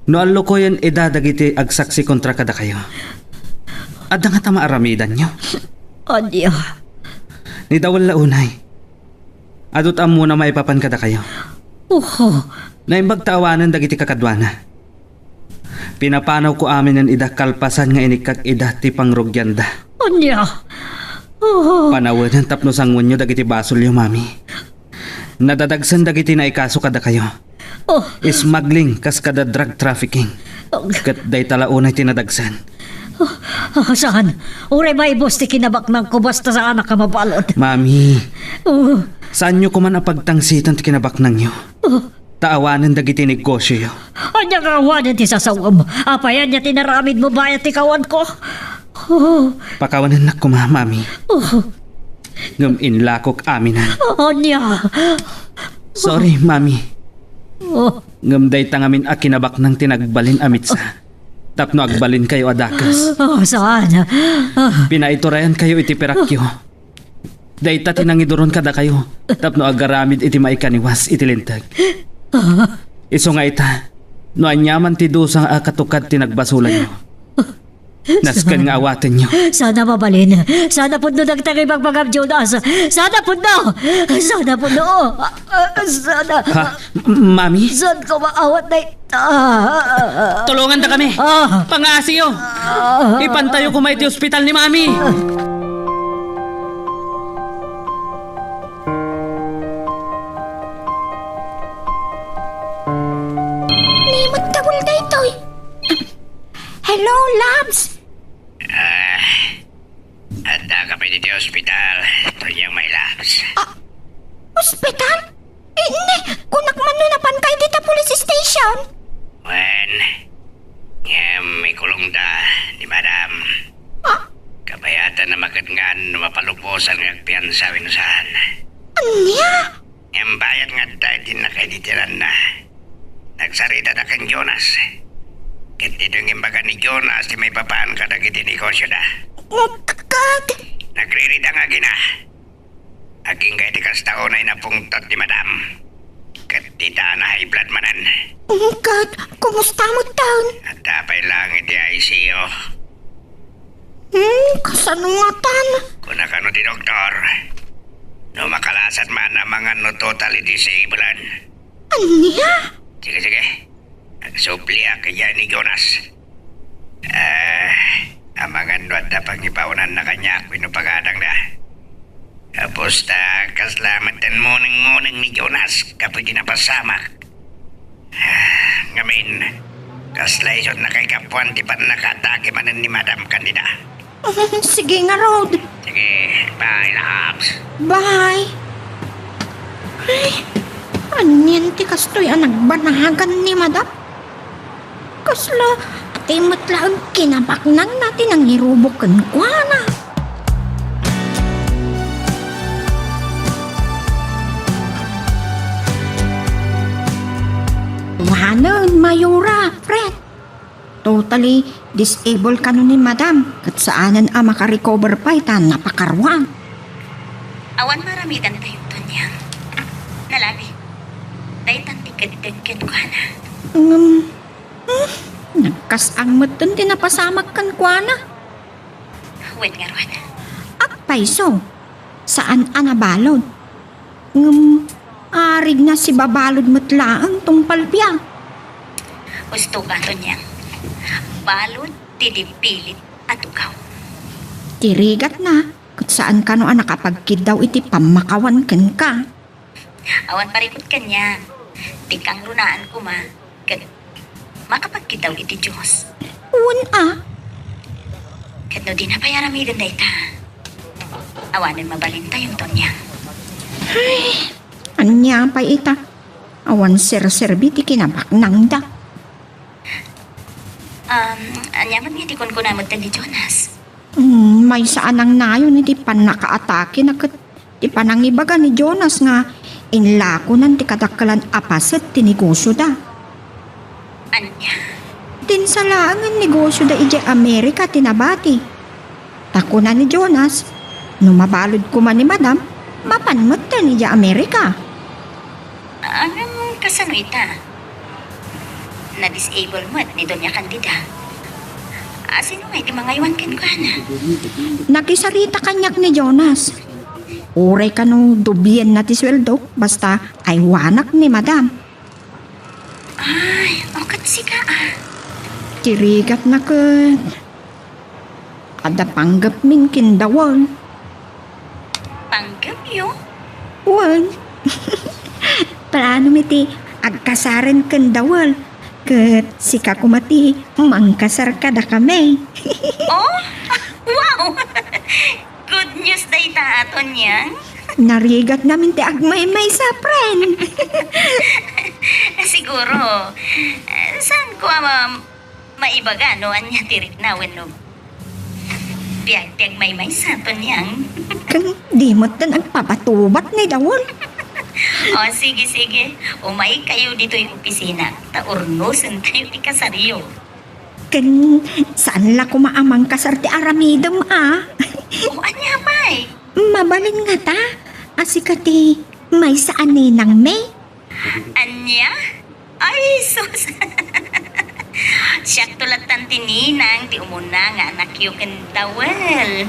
No allukoyen ida dagiti agsaksi kontra kadakayo, adda ngata maaramidanyo? Ania? Ni dawel la unay. Adu ti ammona maipapan kadakayo. Oho. Naimbag ta awanen dagiti kakaduana. Pinapanawko aminen ida kalpasan nga inikkak ida ti pangrugianda. Ania? Oho. Panawenen tapno sanguenyo dagiti basolyo, Mami. Nadadagsen dagiti naikaso kadakayo. Oh. Smuggling kas kada drug trafficking. Oh. Ket dayta la unay ti nadagsen. Oh, ah, saan? Uray maibus ti kinabaknangko basta saanak a mabalud. Mami, Oh. Saanyo koman a pagtangsitan ti kinabaknangyo. Oh. Ta awanen dagiti negosioyo. Ania nga awanen ti sasawem? Apay ania ti naramidmo bayat ti kawanko? Oh. Pakawanennak koma, Mami. Oh. Ngem inlakok aminen. Ania? Sorry, Mami. Oh. Ngem dayta ngamin a kinabaknang ti nagbalin a mitsa. Tapno agbalinkayo a dakes. Oh, saan? Ah. Pinaiturayankayo iti pirakyo. Dayta ti nangiduron kadakayo tapno agaramid iti maikaniwas iti linteg. Ah. Isu nga ita, no aniaman ti dusa a katukad ti nagbasolanyo. Nasken nga awatenyo. Sana mabalin. Sana pudno dagiti ibagbagam, Jonas. Sana pudno. Sana pudno. Ah, ah, sana. Ha? M-, Mami? Saan ko maawat na ita? Tulongandakami. Ah. Pangaasiyo. Ah. Ipantayo koma iti ospital ni Mami. Ni, magdawal daytoy. Hello, Labs. Ah, adda ka pay ditoy ospital, Tonyang, my loves. Ah, ospital? Eh, ne, kunak man no napanka dita police station. Wen, ngem ikulongda ni Madam. Ah? Kabayatanna maket ngan no mapalubosan nga agpiansa wenno saan. Ania? Ngem bayat nga adda iti nakaiditiranna. Nagsaridada ken Jonas. Ket ditoy nga imbaga ni Jonas ti maipapan kadagiti negosioda. Ket? Nagririda nga agina. Agingga iti kasta unay napungtot ni Madam. Ket dita na high blood manen. Ket kumusta metten? Adda pay laeng iti I C U. Hmm, kasano ngatan? Kuna kano ti doktor, no makalasat man, amangan no totally disabled. Ania? Sige, sige. Agsubliak idiay ni Jonas. Ah, amangan no adda pangibaonanna kaniak wenno pagadangda. Gapu ta kasla metten muneng-muneng ni Jonas gapu iti napasamak. Ah, ngamin, kasla isu ti nakaikapuan ti pannakaatake manen ni Madam kandida. Sige ngarud. Sige, bye, loves. Bye. Ay, anian ti kastoy a nagbanagan ni Madam? Kasla, ti met laeng kinabaknangna ti nangirubok kenkuana. Wanen, Mayora, Fred. Totally disabled kano ni Madam, ket saanen a makarecover pay ta napakaruam. Awan maaramidantayo, Tonyang. Nalabi, daytan ti keddeng kenkuana. Ngem, hmm, nagkas-ang metten ti napasamak kenkuana. Wen ngarud. Agpayso, saan a nabalud. Ngem, arigna sibabalud met laeng tungpal biag. Husto ka, Tonyang. Balud ti di pilit a tugaw. Ti rigatna, ket saan kano a nakapagkiddaw iti pammakawan kenka. Awan parikut kaniak. Ti kangrunaan koma, ket makapagkiddaw iti Dios. Wen a. Ket no dina pay aramiden dayta, awanen mabalintayo, Tonyang. Ay, ania pay ita? Awan serserbi ti kinabaknangda. Um, ania met nga ti kunkunam metten ni Jonas? Hmm, maysa a nangnayon iti pannakaatakena ket ti panangibaga ni Jonas nga inlakonan ti kadakkelan a paset ti negosioda. Ania? Dinsa laengen negosioda idiay Amerika ti nabati. Ta kuna ni Jonas, no mabalud koma ni Madam, mapan metten idiay Amerika. Ngem kasano ita? Na-disable met ni Doña Candida. A, sino ngay ti mangaywan kenkuana? Nakisarita kaniak ni Jonas. Uray kano dubienna ti sueldo, basta aywanak ni Madam. Ay, o ket sika a. Ti rigatna ket adda panggepmin ken Dawel. Panggepyo? Wen. Plano mi ti agkasaren ken Dawel. Ket sika koma ti mangkasar kadakami. Oh? Wow! Good news dayta, Tonyang. Narigat ngamin ti agmaymaysa, friend. Siguro, eh, saan ko, um, maibaga no ania ti rikna wenno biag ti agmaymaysa, Tonyang. Ken di metten agpapatubat ni Dawel. O, sige, sige. Umaykayo ditoy opisina, ta urnosentayo ti kasaryo. Ken saan la koma a mangkasar ti aramidem a? O, ania pay? Mabalin ngata a sika ti maysa a ninangmi? Ania? Ay, sus! Siakto lattan ti ninang ti umuna nga anakyo ken Dawel.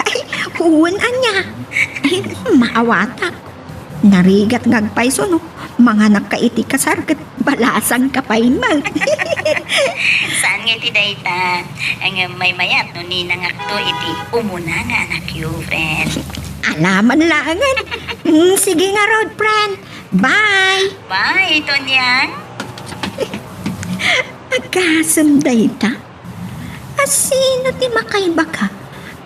Ay, wen ania? Ay, maawatak. Narigat nga agpayso no manganakka iti kasar ket balasangka pay met. Saan nga iti dayta? Ngem maymayat no ninangakto iti umuna nga anakyo, friend. Alaman laengen. Mm, sige ngarud, friend. Bye! Bye, Tonyang! Agasem dayta? A sino ti makaibaga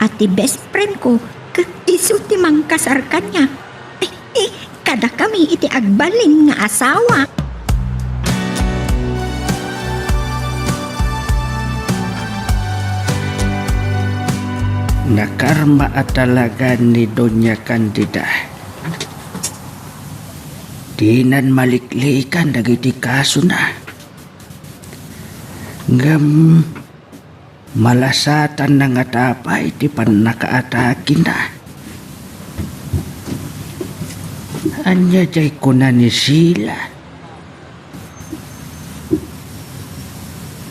a ti best friend ko ket isu ti mangkasar kaniak? Eh, eh, kadakami iti agbalin nga asawa. Nakarma a talaga ni Doña Candida. Dinan maliklikan dagiti kasona. Ngem malasatanna ngata pay ti pannakaatakena. Ania diay kuna ni Sheila?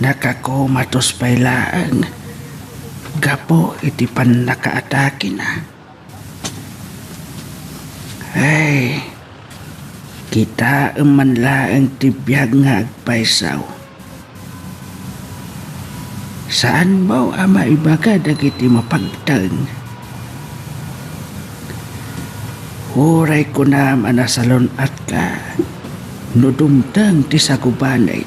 Nakakomatos pay laeng gapu iti pannakaatakena. Ay, kitaem man laeng ti biag nga agpayso. Saanmo a maibaga dagiti mapagteng? Uray kunam a nasalun-atka no dumteng ti sagubanit.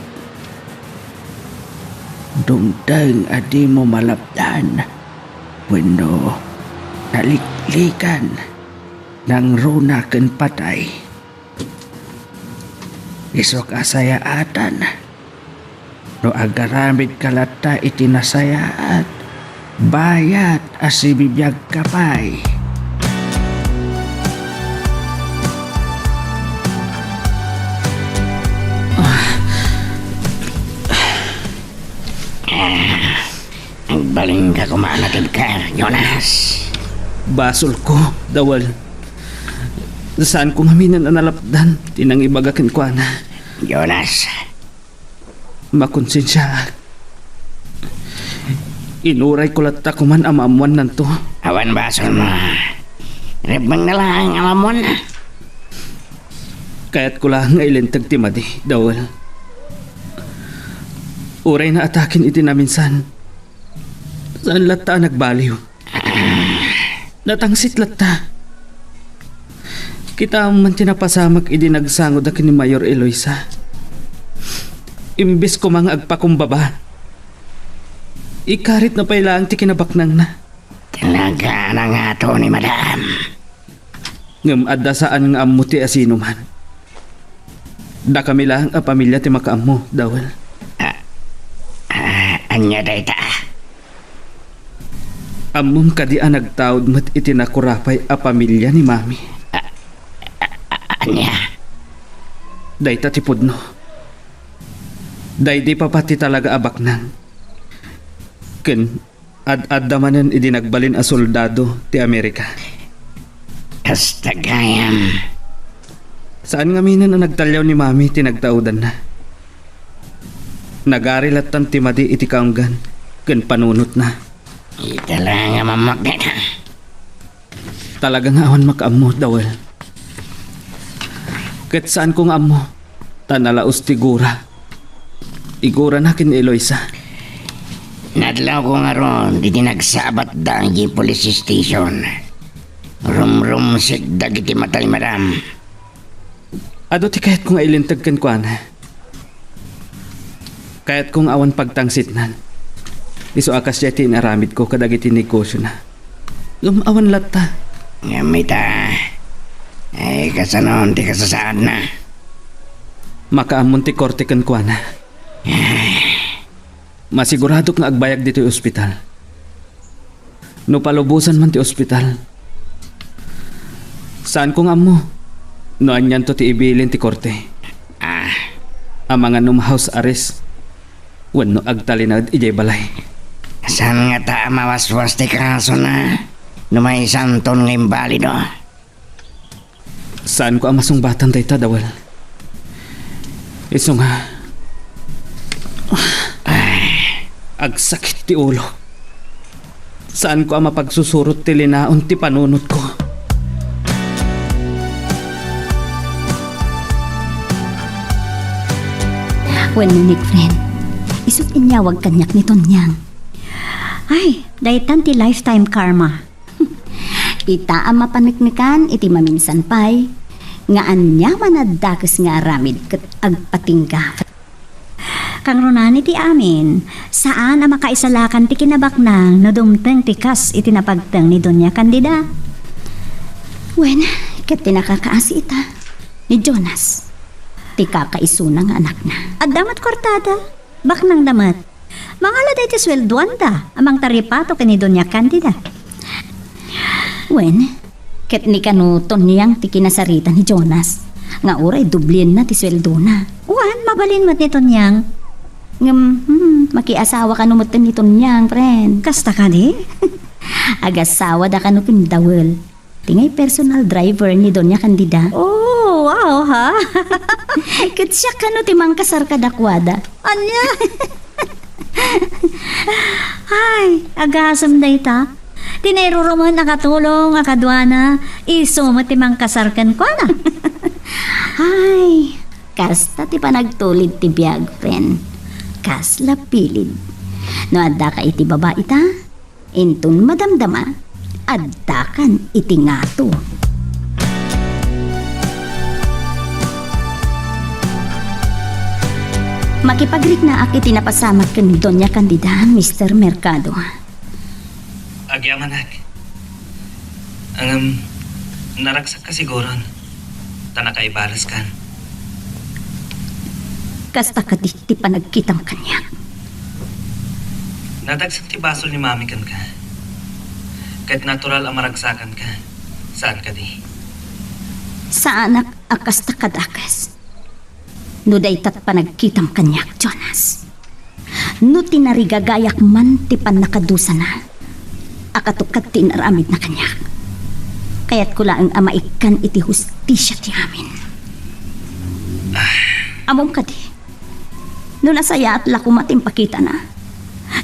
Dumteng a dimo malapdan wenno naliklikan, nangruna ken patay. Isuk a sayaatan no agaramidka latta iti nasayaat, bayat a sibibiagka pay. Ah. Ah, agbalinka koma a natedka, Jonas. Basolko, Dawel. Saanko ngaminen a nalapdan ti nangibaga kenkuana. Jonas. Makonsensiaak. Inurayko latta koman a maammuannanto. Awan basolmo. Rebbengna laeng a maammuanna. Kayatko laeng nga ilinteg ti madi, Dawel. Uray naataken iti naminsan, saan latta a nagbaliw. Natangsit latta. Kitaem man ti napasamak idi nagsangoda ken ni Mayor Eloisa. Imbes koma nga agpakumbaba, ikaritna pay laeng ti kinabaknangna. Talaga a nangato ni Madam. Ngem adda saan nga ammo ti asinoman. Dakami laeng a pamilia ti makaammo, Dawel. Ah, ah, ania dayta? Ammom kadi a nagtaud met iti nakurapay a pamilia ni Mami? Ah, ah, ah, ania? Dayta ti pudno. Daydi papa ti talaga a baknang. Ken ad-adda manen idi nagbalin a soldado ti Amerika. Kasta gayam. Saan ngaminen a nagtalliaw ni Mami ti nagtaudanna. Nagari lattan ti madi iti kaanggan ken panunotna. Ita la nga mamakneta. Talaga nga awan makaammo, Dawel. Ket saanko nga ammo, ta nalaos ti gura. Igurana ken ni Eloisa. Nadlawko ngarud iti nagsabatda idiay police station. Rumrumsek dagiti mata ni Madam. Adu ti kayatko nga ilinteg kenkuana. Kayatko nga awan pagtangsitnan. Isu a kasdiay ti inaramidko kadagiti negosiona. Ngem awan latta. Ngem ita, ay, kasano ti kasasaadna? Makaammon ti korte kenkuana. Masiguradok nga agbayag ditoy ospital. No palubosan man ti ospital, saanko nga ammo no anianto ti ibilin ti korte. Ah. Amangan no ma-house arrest wenno agtalinaed idiay balay. Saan ngata a mawaswas ti kasona no maysanton nga imbalido? Saanko a masungbatan dayta, Dawel. Isu nga, agsakit ti ulo. Saanko a mapagsusurot ti linaon ti panunotko. Wenno, Nick, friend, isut' inyawag kaniak ni Tonyang. Ay, daytan ti lifetime karma. Ita a mapaneknekan iti maminsan pay, nga aniaman a dakes nga aramid ket agpatingga. Kangrunaan iti amin, saan a makaisalakan ti kinabaknang no dumteng ti kas iti napagteng ni Doña Candida. Wen, ket ti nakakaasi ita, ni Jonas, ti kakaisuna nga anakna. Adda met kuartada. Baknangda met. Mangala daytoy sueldoanda a mangtaripato ken ni Doña Candida. Wen, ket ni kano Tonyang ti kinasarita ni Jonas, nga uray doblienna ti sueldona. Wen, mabalin met ni Tonyang. Ngem, hmm, makiasawa kano met ni Tonyang, friend. Kasta kadi? Agasawada kano ken Dawel. Ti ngay personal driver ni Doña Candida. Oh, wow, ha? Ket siak kano ti mangkasar kadakuada. Ania? Ay, agasem dayta. Ti nairurumen a katulong a kaduana, isu met ti mangkasar kenkuana. Ay, kasta ti panagtulid ti biag, friend. Kasla pilid. No addaka iti babai ta, inton madamdama, addakan iti ngato. Makipagriknaak iti napasamak ken Doña Candida, Mister Mercado. Agyamanak. Ngem, naragsak ka siguron, ta nakaibalaskan. Kasta kadi ti panagkitam kaniak. Nadagsen ti basol ni Mami kenka. Ket natural a maragsakan ka. Saan kadi? Saanak a kasta kadakes. No daytat panagkitam kaniak, Jonas. No tinarigagayak man ti pannakadusana, a katukad ti inaramidna kaniak, kayatko laeng a maikkan iti hustisia ti amin. Ammom kadi, no nasayaat la koma ti impakitana,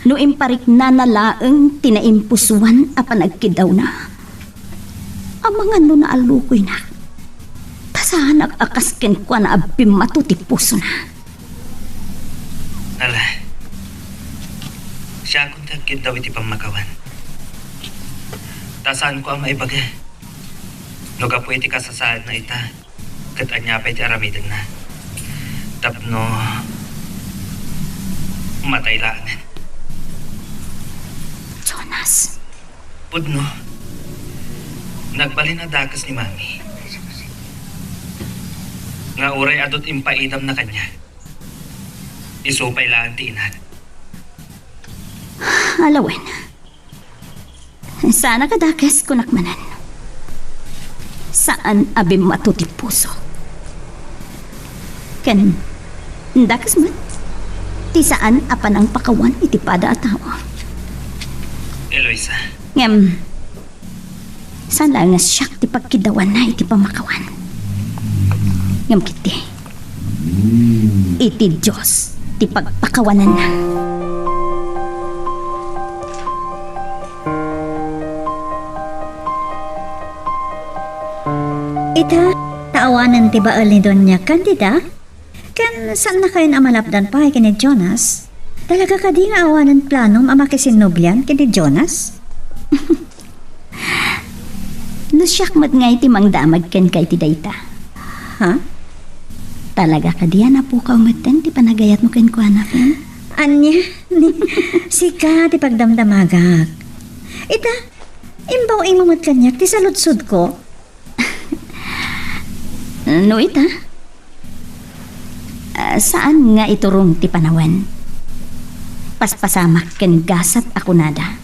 no impariknana laeng ti naimpusuan a panagkidawna, amangan no naallukoynak, ta saanak a kas kenkuana a bimmato ti pusona. Ala, Agkiddaw iti pammakawan. Ta saanko a maibaga no gapu iti kasasaadna ita, ket ania pay ti aramidenna tapno matay laengen. Jonas. Pudno, nagbalin a dakes ni Mami nga uray adu ti impaidamna kaniak, isu pay laeng ti inak. Alawen. Saanak a dakes, kunak manen. Saan a bimmato ti puso. Ken dakes met ti saan a panangpakawan iti pada a tao. Eloisa. Ngem, saan laeng nga siak ti pagkiddawanna iti pammakawan. Ngem ketdi, iti Dios ti pagpakawananna. Ita, ta awanen ti bael ni Doña Candida? Ken saannakayon a malapdan pay ken ni Jonas? Talaga kadi nga awanen planom a makisinnublian ken ni Jonas? No siak met ngay ti mangdamag kenka iti dayta. Ha? Talaga kadi a napukaw metten ti panagayatmo kenkuana, ken? Ania? Ni, sika ti pagdamdamagak. Ita, imbaw-im mo met kaniak ti saludsodko? No ita, ah, saan nga iturong ti panawen. Paspasamak ken gasat a kunada.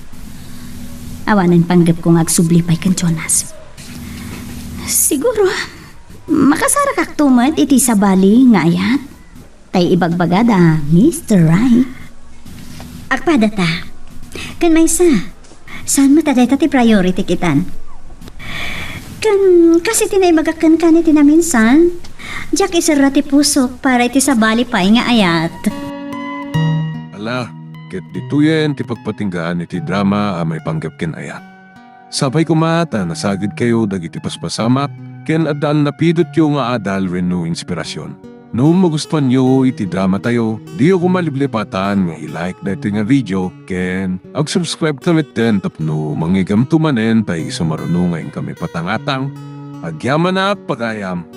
Awanen panggepko nga agsubli pay ken Jonas. Siguro, makasarakakto met iti sabali nga ayat. Tay ibagbaga da, Mister Right. Agpada ta. Ken maysa, saan met a dayta ti priority kitan? Ken kas iti naibagak kenka iti naminsan, diak iserra ti pusok para iti sabali pay nga ayat. Ala, ket ditoyen ti pagpatinggaan iti drama a maipanggep ken ayat. Sapay koma ta nasagidkayo dagiti paspasamak ken addan napidotyo nga adal wenno inspirasyon. No magustuanyo iti dramatayo, diyo koma liplipatan nga i-like daytoy nga video ken ag-subscribe ta metten tapno mangigamto manen tay isu maruno nga inkami patangatang. Agyamanak, pagayam!